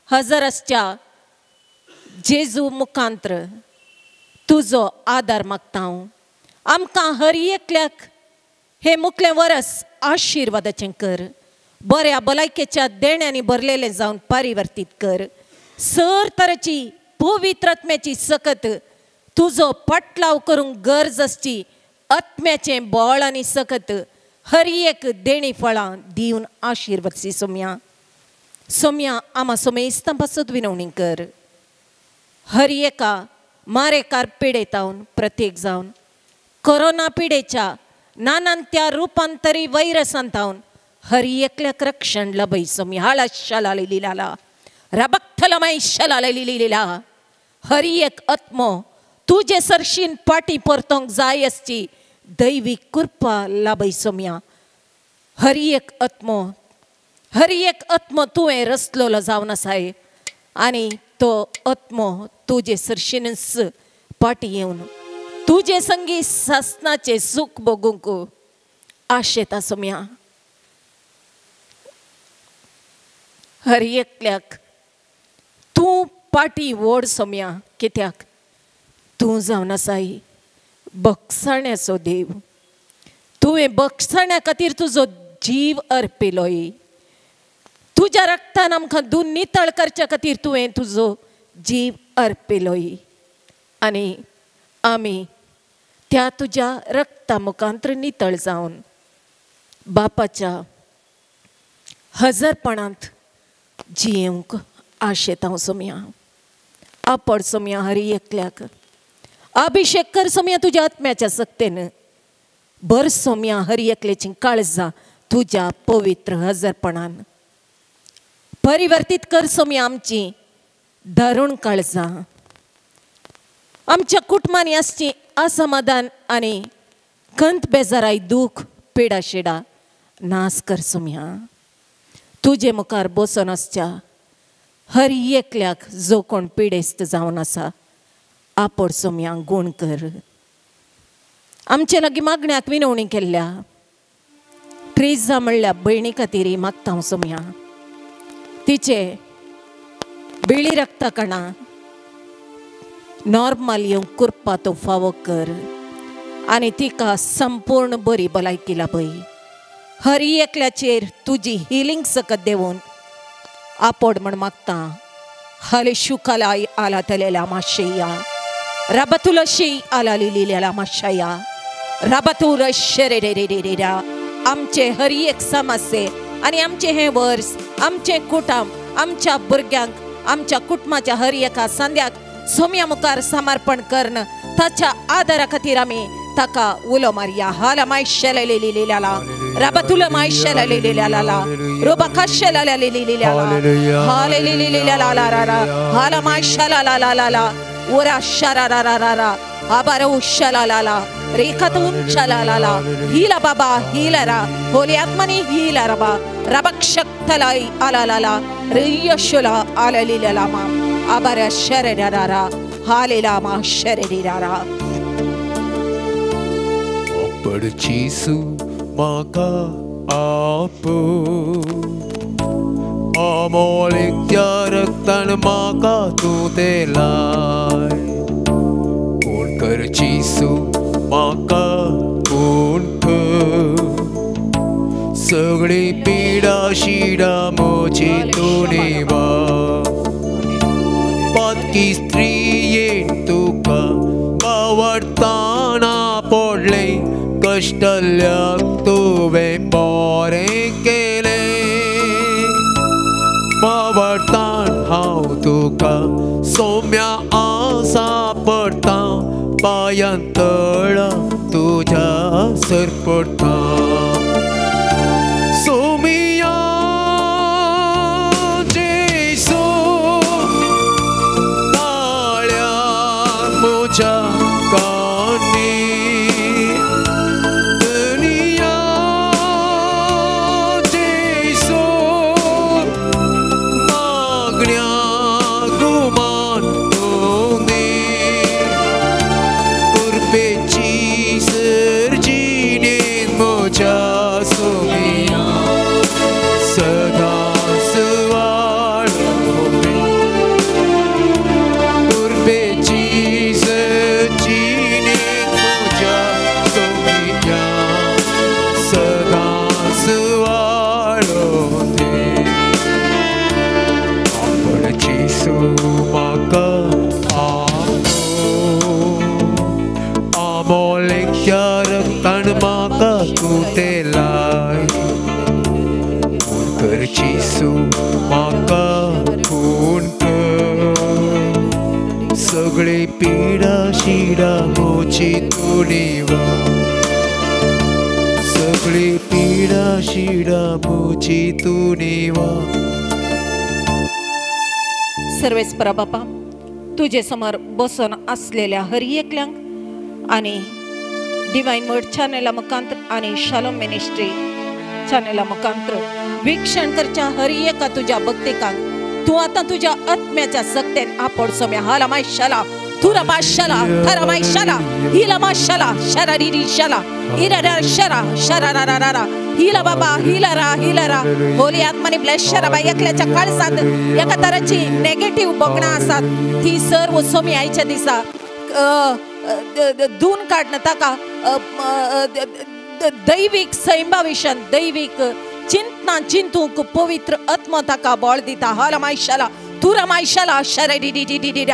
[SPEAKER 4] हजर आसच्या जेजू मुखांत्र तुजो आदार मागता हांव. आमकां हर एकल्याक हें मुखलें वरस आशिर्वादाचें कर, बऱ्या भलायकेच्या देण्यांनी भरलेलें जावन परिवर्तीत कर. सर तरेची पवित्र आत्म्याची सकत तुजो पटलाव करूंक गरज आसची आत्म्याचें बळ आनी सकत हर एक देणी फळां दिवन आशिर्वाद सोम्या. सोम्या आमा सोमेस्तां पासत विनवणी कर. हर एका मारेकार पिडेतावन प्रत्येक जावन कोरोना पिडेच्या नानान त्या रुपांतरी वैरसांतावन हर एकल्याक रक्षण लभय सोम्या. हाळा शाला लिला रबक्थलमाय शलालिलीला हरी एक आत्मो तुजे सरशीन पाटी परतोंक जाय आसची दैवी कृपा लाभय सोम्या. हरी एक आत्मो, हरी एक आत्मो तुवें रचलोलो जावन आसाय आनी तो आत्मो तुजे सरशीनच पाटी येवन तुजे संगी सासनाचें सूख भोगूंक आशेता सोम्या. हर एकल्याक तूं पाटी वोड सोम्या, कित्याक तूं जावन आसाय बक्षाण्याचो देव. तुवें बक्षाण्या खातीर तुजो जीव अर्पिलोय. तुज्या रक्तान आमकां दून नितळ करच्या खातीर तुवें तुजो जीव अर्पिलोय आनी आमी त्या तुज्या रक्ता मुखांत्र नितळ जावन बापाच्या हजरपणांत जियेवंक आशेता सोम्या. आपड सोम्या हरी एकल्याक, अभिषेक कर सोम्या तुज्या आत्म्याच्या सक्तेन. भर सोम्या हरी एकल्याची काळजां तुज्या पवित्र हजरपणान. परिवर्तीत कर सोम्या आमची दारुण काळजां. आमच्या कुटुंबांनी आसची असमाधान आनी खंत बेजाराय दूख पिडा शिडा नास कर सोम्या. तुजे मुखार बसून आसच्या हर एकल्याक जो कोण पिडेस्त जावन आसा आपड सोम्या गूण कर. आमचे लागीं मागण्याक विनवणी केल्ल्या ट्रिजा म्हणल्या भयणी खातीर मागता हांव सोम्या. तिचे बिळी रक्ता कणां नॉर्मल येवंक कृपा तो फावो कर आनी तिका संपूर्ण बरी भलायकी लाभय. हर एकल्याचेर तुजी हिलींग सकत देवून आपोड म्हण मागता. हले शुकालाय आला तलेला माशया रबतुलशी आला लिलेला माशया रबतुल शरेरेरेरेरा. आमचे हर एक समस्ये आनी आमचें हें वर्स, आमचें कुटुंब, आमच्या भुरग्यांक, आमच्या कुटुंबाच्या हर एका संद्याक सोम्या मुखार समर्पण करून ताच्या आदारा खातीर आमी ताका उलो मारया. हाला मायशेला लिलेला रबतुल मायशेला लिलेला रोबा कशेला लिलेला हाले लिलेला ला हाला मायशेला ला ला ला ओरा शरा रा रा रा आबार उशला ला ला रेखातून चला ला ला हिला बाबा हिला रा होली आत्मनी हिला रबा रबक्षक्तलाई आला ला ला रियशुला आला लिलेला मा आबार शरे रा रा हालेला मा शरे रा रा.
[SPEAKER 1] पडचीसू म्हाका आपो अमोलिकच्या रक्तान म्हाका तूं तें लाय. कोण करचीसू म्हाका कोण कर, सगळी पिडा शिडा म्हजी तूं निवार. पातकी स्त्रियेन तुका बावडताना पडलें, कश्टल्याक तुवें बरें केलें. बावडतान हांव तुका सोम्या आसा पडटा, पांयां तळा तुज्या सरपडटा. सोमिया जेसू ताळ्या म्हज्या कानी सगळे पिडा शिडा मोची तूं निवार, सगळे पिडा शिडा मोची तूं निवार.
[SPEAKER 4] सर्वेस्परा बापा तुजे समोर बसून आसलेल्या हर एकल्यांक आनी डिवायन वर्ड चॅनला मुखांत्र आनी शालोम मिनिस्ट्री चॅनला मुखांत्र वीक्षण करच्या हर एका तुज्या भक्तिकांक तूं आतां तुज्या आत्म्याच्या सक्तेन आपोड सोम्या हाला माय शाला तुरा शाला थरा माय शाला हिला मा शाला शरा रिरी शाला इरा शरा शरा रा रा रा हिला बाबा हिला रा हिला रा होली आत्माने ब्लेस शरा बाई एकल्याच्या काळजात एका तराची नेगेटिव्ह बघणं आसात ती सर्व सोमी आयच्या दिसा धुवन काडणं ताका दैवीक सैंबाविशन दैवीक चिंतना चिंतूंक पवित्र आत्मा ताका बळ दिता हाला माय शाला तुरा माय शाला शरा डी डी डी डी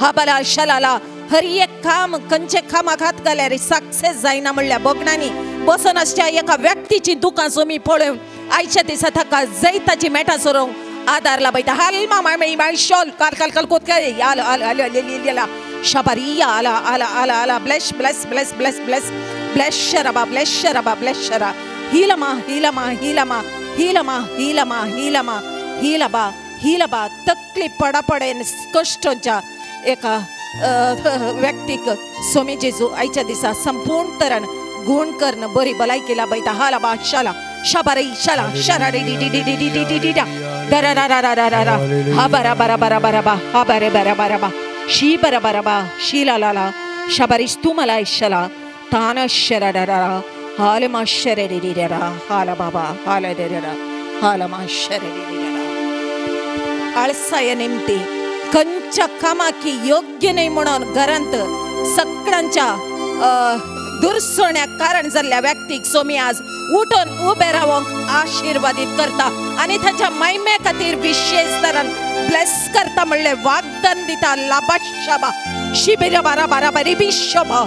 [SPEAKER 4] हा बला शाला हर एक काम खंयचे कामाक हात घाल्यार सक्सेस जायना म्हणल्यार बगणांनी बसून आसच्या एका व्यक्तीची दुकां सोमी पळोवन आयच्या दिसा ताका जैताची मेटां सोरोवंक आदार लाभयता हाल माय माय शॉल काल काल काल कोत काय आल आल आल आल शबारी आला आला आला आला bless bless bless bless bless bless शराबा ब्लेस शराबा ब्लेस शरा हिलमा हिलमा हिलमा हिलमा हिलमा हिलमा हिलबा हिलबा तकली पडापडेन कश्टांच्या एका व्यक्तीक सोमी जेजू आयच्या दिसा संपूर्ण तरान गुण कर्ण बरी भलायकी लाभयता हाला बा शाला शाबारी शाला शरा डी डी डी डी D D D दरा रा रा रा रा रा हा बरा बरा बरा बरा बा हा बरे बरा बरा बा शी बरा बरा बा शी ला ला ला शाबारीश तू मला शला तान शरा रा रा हाल मा शरे डी डी रा हाला बाबा हाल रे रा हाल मा शरे डी डी रा आळसाय निमती खंयच्या कामाकी योग्य न्हय म्हणून घरांत सगळ्यांच्या दुर्सण्याक कारण जाल्ल्या व्यक्तीक सोमी आज उठून उबे रावंक आशिर्वादीत करता आनी ताच्या महिमे खातीर विशेष तरान ब्लेस करता म्हणलें वागदान दिता लाबा शाबा शिबिरा बारा बारा बारी बी शबा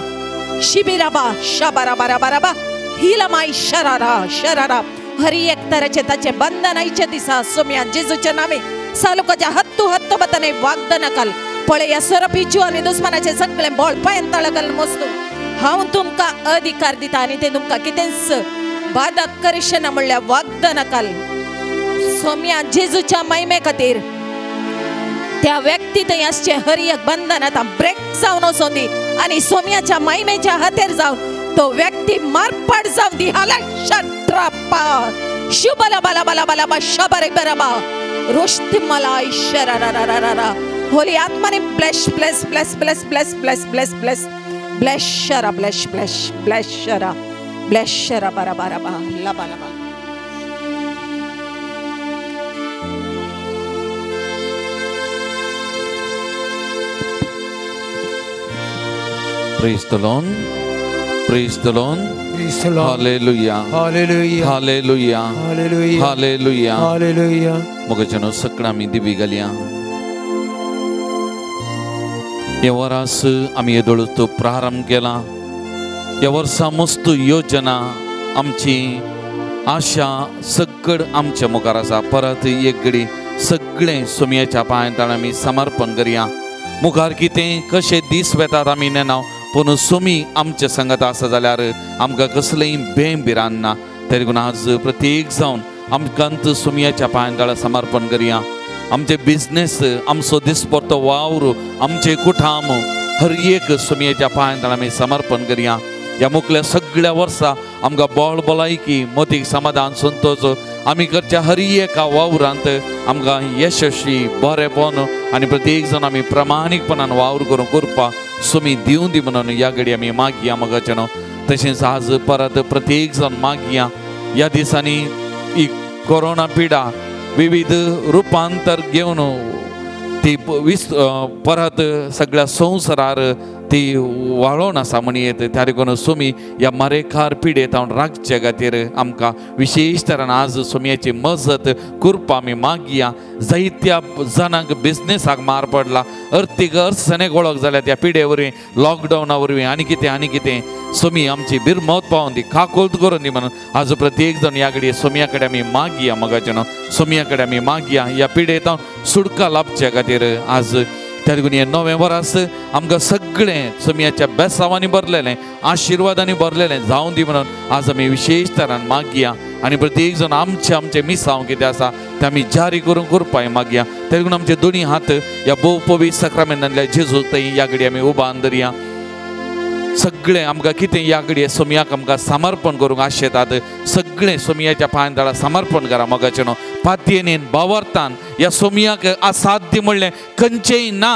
[SPEAKER 4] शिबिरा बा शाबारा बारा बारा बा हिला माय शरारा शरारा हरी एक तराचे ताचे बंधन आयच्या दिसा सोम्या जेजूच्या नामे सालुकाच्या हत्तू हत्तू बताने वागदान काल पळया सोरपीचू आनी दुस्मनाचे सगळे बळ पांयान तळकल मोस्तू हांव तुमकां अधिकार दिता आनी ते तुमकां कितेंच बादा करशें ना म्हणल्यार वागदान काल सोम्या जेजूच्या महिमे खातीर त्या व्यक्ती थंय आसचें हर एक बंधन आतां ब्रेक जावन वचों दी आनी सोम्याच्या महिमेच्या हातेर जावन तो व्यक्ती मारपाट जावं दी हाला शट्रापा शुबला बाला बाला बाला बा शबरे बराबा रोष्टी मला शरा रा रा रा रा होली आत्माने bless bless bless bless bless bless bless bless bless शरा ब्लेस ब्लेस ब्लेस शरा ब्लेस शरा बारा बारा बा लबा लबा.
[SPEAKER 2] Praise the Lord. Praise the Lord.
[SPEAKER 1] Praise the Lord.
[SPEAKER 2] Hallelujah.
[SPEAKER 1] Hallelujah.
[SPEAKER 2] Hallelujah.
[SPEAKER 1] Hallelujah.
[SPEAKER 2] Hallelujah.
[SPEAKER 1] Hallelujah.
[SPEAKER 2] मोगाच्यानो सगळं आमी दिवी घालया. ह्या वरास आमी येदोळ तो प्रारंभ केला. ह्या वर्सा मस्त योजना आमची आशा सगळ आमच्या मुखार आसा. परत एक घडी सगळें सोमयाच्या पांयां ताण आमी समर्पण करया. मुखार कितें कशे दीस वेतात आमी नेना पूण सोमी आमच्या संगत आसा जाल्यार आमकां कसलेंय भें भिरांत ना. तरी देखून आज प्रत्येक जावन आमकां सोमयाच्या पांयां तळा समर्पण करया. आमचे बिजनेस आमचो दिसपडतो वावर आमचे कुठाम हर एक सोमयाच्या पांयां तळा आमी समर्पण करया. ह्या मुखल्या सगळ्या वर्सा आमकां बळ भलायकी मतीक समाधान संतोष आमी करच्या हर एका वावरांत आमकां यशस्वी बरेपण आनी प्रत्येक जाण आमी प्रामाणीकपणान वावर करून करपा सोमी दिवन दी म्हणून ह्या घडी आमी मागया मोगाच्यानो. तशेंच आज परत प्रत्येक जाण मागया. ह्या दिसांनी ही कोरोना पिडा विविध रुपांतर घेवन ती परत सगळ्या संवसारार ती वाळोवन आसा म्हणयेत. त्या देखून सोमी ह्या मारेकार पिडेत हांव राखचे खातीर आमकां विशेश तरान आज सोमयाची मजत कृपा आमी मागया. जायत्या जाणांक बिजनेसाक मार पडला, अर्थीक अडचणेक वळख जाल्या त्या पिडे वरवीं, लॉकडावना वरवीं आनी कितें आनी कितें. सोमी आमची बिरमत पावोन दी, काकोलत करून दी म्हणून आज प्रत्येक जाण ह्या घडये सोमया कडेन आमी मागया. मोगाचे न्हू सोमया कडेन आमी मागया ह्या पिडेत हांव सुटका लाभच्या खातीर. आज त्या देखून हें नवें वर्स आमकां सगळें सोमयाच्या बेसावांनी भरलेलें, आशिर्वादांनी भरलेलें जावं दी म्हणून आज आमी विशेश तरान मागया. आनी प्रत्येक जण आमचे आमचे मिसांव कितें आसा तें आमी जारी करूंक कृपाय मागया. तेका आमचे दोनी हात ह्या भोव पवित्र साक्रामेंतांतल्या जेजू थंय ह्या घडये आमी उबान धरया. सगळें आमकां कितें ह्या घडये सोमयाक आमकां समर्पण करूंक आशेतात सगळें सोमयाच्या पांयां तळा समर्पण करा मोगाचें न्हू. पातयेन भावार्थान ह्या सोमयाक असाध्य म्हणलें खंयचेंय ना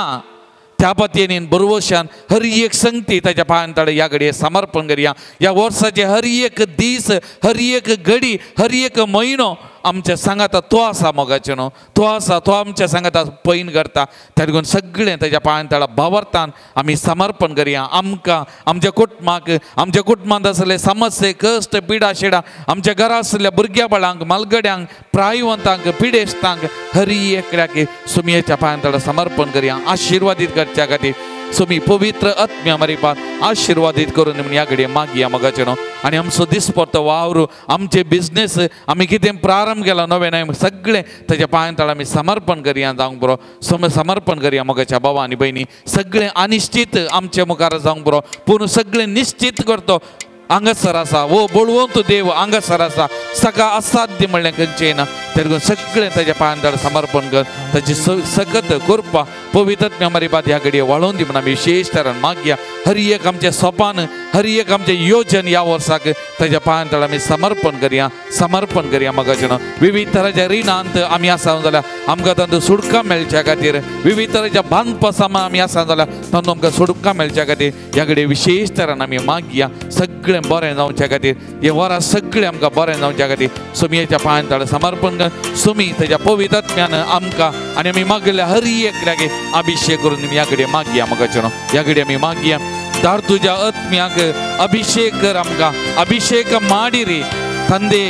[SPEAKER 2] त्या पातयेन बरवशान हर एक संगती ताच्या पांयां तळा ह्या घडये समर्पण करया. ह्या वर्साचे हर एक दीस हर एक घडी हर एक म्हयनो आमच्या सांगाता तो आसा मोगाचें न्हू, तो आसा, तो आमच्या सांगाता पैन करता. त्या लागून सगळें ताच्या पांयां तळा भावार्थान आमी समर्पण करया. आमकां आमच्या कुटुंबाक आमच्या कुटुंबांत आसले समस्ये कश्ट पिडा शिडा आमच्या घरा आसल्या भुरग्या बाळांक मालगड्यांक प्रायवंतांक पिडेस्तांक हर एकल्याक सुमयेच्या पांयां तळा समर्पण करया. आशिर्वादीत करच्या खातीर सुमी पवित्र आत्म्या मारिपात आशिर्वादीत करून ह्या घडये मागया मोगाचें न्हू. आनी आमचो दिसपडतो वावर आमचे बिजनेस आमी कितें प्रारंभ केला नवें नवें सगळें ताच्या पांयां तळा आमी समर्पण करया जावंक बरो समर्पण करया मोगाच्या बाबा आनी भयणी. सगळें अनिश्चीत आमचे मुखार जावंक बरो पूण सगळें निश्चीत करतो हांगासर आसा वो बळवंत देव हांगासर आसा सगळं असाध्य म्हणलें खंयचें ना. तेका सगळें ताच्या पांयां तळा समर्पण कर ताची सकत कृपा पवित्र आत्म्या ह्या घडये वाळोवन दी म्हण आमी विशेश तरान मागया. हर एक आमचें सोपान हर एक आमचें योजन ह्या वर्साक ताच्या पांयां तळा आमी समर्पण करया समर्पण करया मोगाचें न्हू. विविध तराच्या रिणांत आमी आसा जाल्यार आमकां तांतूं सुटका मेळच्या खातीर विविध तराच्या बांदपासां आमी आसा जाल्यार तांतूं आमकां सुटका मेळच्या खातीर ह्या घडये विशेश तरान आमी मागया. सगळें बरें जावच्या खातीर हे वरां सगळें आमकां बरें जावच्या खातीर सुमयेच्या पांयां तळा समर्पण कर. सुमी ताच्या पवित्र आत्म्यान आमकां आनी आमी मागिल्ल्या हर एकल्याक अभिषेक करून ह्या घडये मागया मोगाचें न्हू. ह्या घडये आमी मागया दार तुज्या आत्म्याक अभिषेक कर आमकां अभिषेक ಮಾಡಿರಿ ತಂದೆ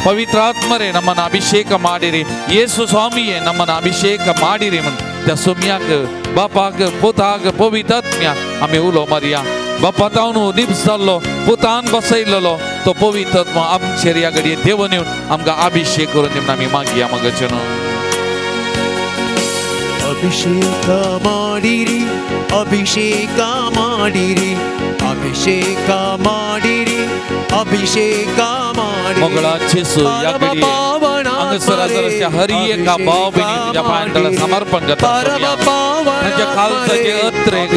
[SPEAKER 2] ಪವಿತ್ರಾತ್ಮರೇ ನಮ್ಮನ್ನು ಅಭಿಷೇಕ ಮಾಡಿರಿ ಯೇಸು ಸ್ವಾಮಿಯೇ ನಮ್ಮನ್ನು ಅಭಿಷೇಕ ಮಾಡಿರಿ त्या सोम्याक बापाक पुताक पवित्र आमी उलो मारया. बापा तावन निप्स जाल्लो पुतान बसयलेलो तो पवित्र आत्मा आमचेर ह्या घडये देवून येवन आमकां अभिषेक करून दी म्हण आमी मागया मोगाचें न्हू.
[SPEAKER 5] ಅಭಿಷೇಕ ಮಾಡಿರಿ ಅಭಿಷೇಕ ಮಾಡಿರಿ ಅಭಿಷೇಕ ಮಾಡಿರಿ ಅಭಿಷೇಕ ಮಾಡಿರಿ
[SPEAKER 2] ಮೊಗಳ जेसू ह्या घडये हांगासर आसा हर एका भाव भयणी तुज्या पांयां तळा समर्पण करता. तांच्या खालसाचे अत्रेक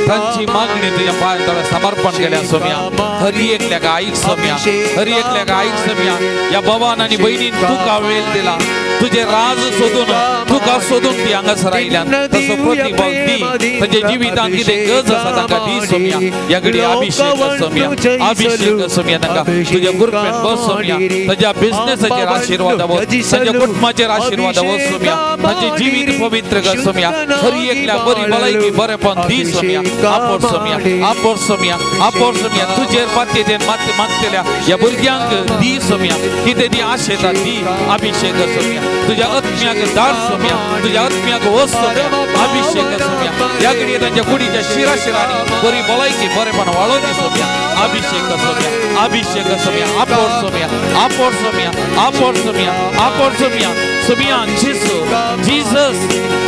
[SPEAKER 2] तांची मागणी तुज्या पांयां तळा समर्पण केल्या सोम्या. हर एकल्याक आयक सोम्या, हर एकल्याक आयक सोम्या. ह्या भावान आनी भयणीन तुका वेळ दिला तुझे राज सोदून तुका सोदून ती हांगासर आयल्यान तसो प्रतिभाव दी तांच्या जिवितांत कितें गरज आसा तांकां दी सोम्या. ह्या घडये अभिषेक सोम्या अभिषेक सोम्या तांकां तुज्या कृपेन बस सोम्या. तांच्या बिजनेसाचेर आशिर्वाद आवो तांच्या कुटुंबाचेर आशिर्वाद आवो सोम्या. तांचें जिवीत पवित्र कर सोम्या. हर एकल्या बरी भलायकी बरेपण दी सोम्या. आपोर सोम्या आपोर सोम्या आपोर सोम्या. तुजेर पातयेन मागतल्या ह्या भुरग्यांक दी सोम्या कितें ती आशेता दी अभिषेक सोम्या. तुझ्या आत्म्याक दार सोम्या तुझ्या आत्म्याक वस सोम्या अभिषेक सोम्या. ह्या घडये तांच्या कुडीच्या शिरा शिरांनी बरी भलायकी बरेपण वाळोवन दी सोम्या. अभिषेक सोम्या अभिषेक सोम्या आपोर सोम्या आपोर सोम्या आपोर सोम्या आपोर सोम्या सोम्या. जेसू जीसस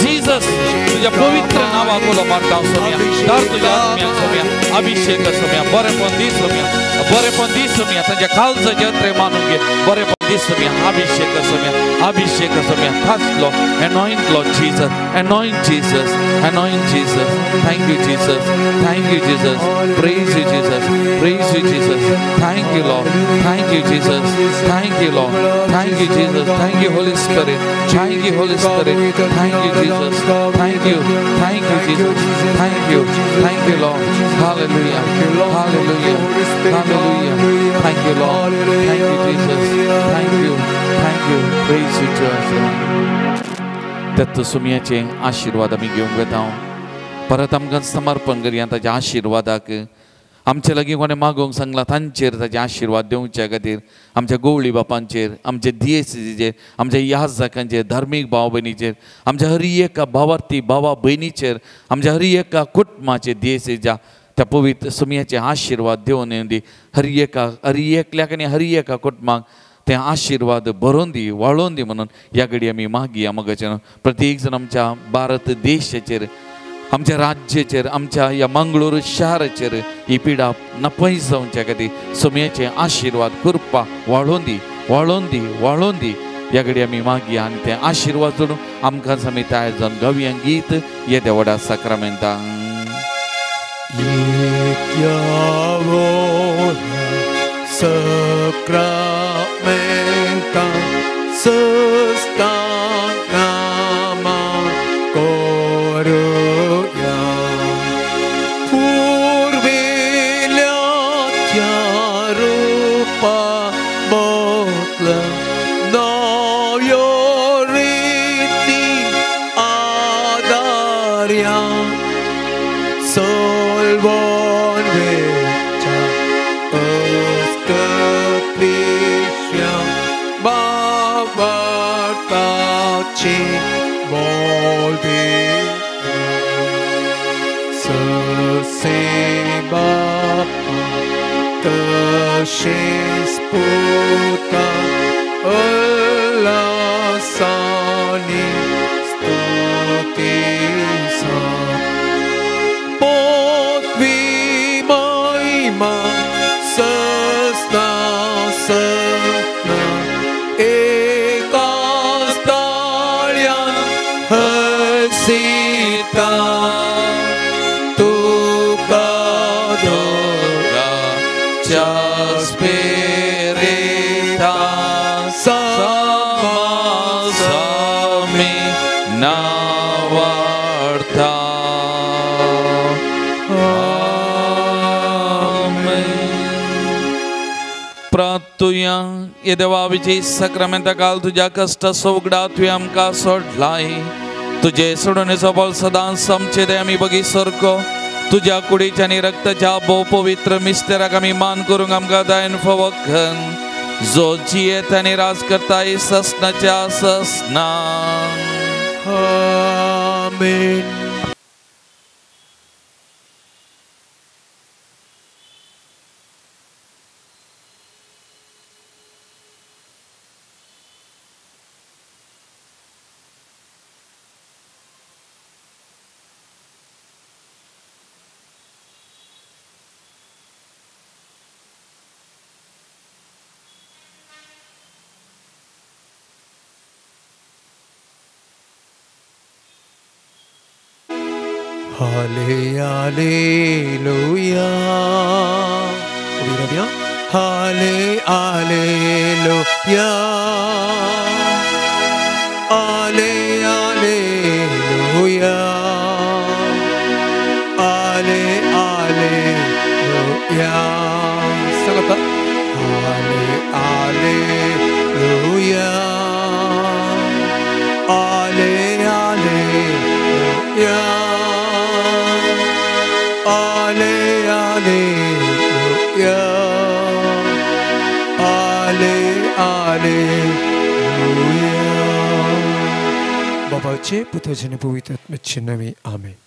[SPEAKER 2] जीसस तुझ्या पवित्र नावाक उलो मारता सोम्या. दार तुझ्या आत्म्याक सोम्या अभिषेक सोम्या बरेपण दी सोम्या बरेपण दी सोम्या. तांच्या काळजाचे अत्रे मानून घे बरेपण दी सोम्या. अभिषेक सोम्या अभिषेक Saumya. खासलो anoint Lord Jesus, anoint Jesus, anoint Jesus. Thank you Jesus, thank you Jesus, praise you Jesus, praise you Jesus. Thank you Lord, thank you Jesus, thank you Lord, thank you Jesus, thank you Holy Spirit, thank you Holy Spirit, thank you Jesus, thank you, thank you Jesus, thank you, thank you Lord. Hallelujah, hallelujah, hallelujah. Thank you Lord, thank you Jesus, thank you, thank you, praise you Jesus. Dutt सुमयाचे आशिर्वाद आमी घेवंक वेता. परत आमकां समर्पण करया ताच्या आशिर्वादाक. आमचे लागीं कोणें मागोवंक सांगलां तांचेर ताचे आशिर्वाद दिवच्या खातीर आमच्या गोवळी बापांचेर आमच्या दियेसीचेर आमच्या याजकांचेर धार्मीक भाव भयणीचेर आमच्या हर एका भावार्थी भावा भयणीचेर आमच्या हर एका कुटुंबाचेर दियेसीच्या त्या पवित्र सुमयाचे आशिर्वाद दिवन येवन दी. हर एका हर एकल्याक आनी हर एका कुटुंबाक ते आशिर्वाद भरोवन दी वाळोवन दी म्हणून ह्या घडये आमी मागया मोगाचें. प्रत्येक जण आमच्या भारत देशाचेर आमच्या राज्याचेर आमच्या ह्या मंगळूर शाराचेर ही पिडा नपयस जावच्या खातीर सोम्याचे आशिर्वाद कृपा वाडोवन दी. वाळोवन दी वाळोवन दी. ह्या घडी आमी मागया आनी ते आशिर्वाद जोडून आमकां आमी तयार जावन गावया गीत येद्या व्हडा साक्रामेंताक.
[SPEAKER 5] Sacramenta sustanama koruya purvilya rupa botla noyoriti adarya solvon vecha Bavartachi moldi Saseba Tashis puta Ulasani stutisa Potvi maima Sasna sasna Sita tuka
[SPEAKER 2] dora chaspirita sama sami navarta. Amen. प्रार्थुया ये देवा विजय साक्रामेंता काल तुझ्या कश्ट सवगडा तुवें आमकां सोडलाय. तुझे सोडणेचो बळ सदांच आमचे दे आमी बगी सारको तुज्या कुडीच्या आनी रक्ताच्या भोव पवित्र मिस्तेराक आमी मान करूंक आमकां दयेन फावो कर, जो जियेत आनी राज करता ससनाच्या ससना.
[SPEAKER 5] आमेन. Hallelujah. On revient. Hallelujah. Hallelujah. Hallelujah. Sagata. Hallelujah. Hallelujah. Hallelujah. Hallelujah. बाबाचे पुत्राचे पवित्र आत्म्याचे नावे आमेन.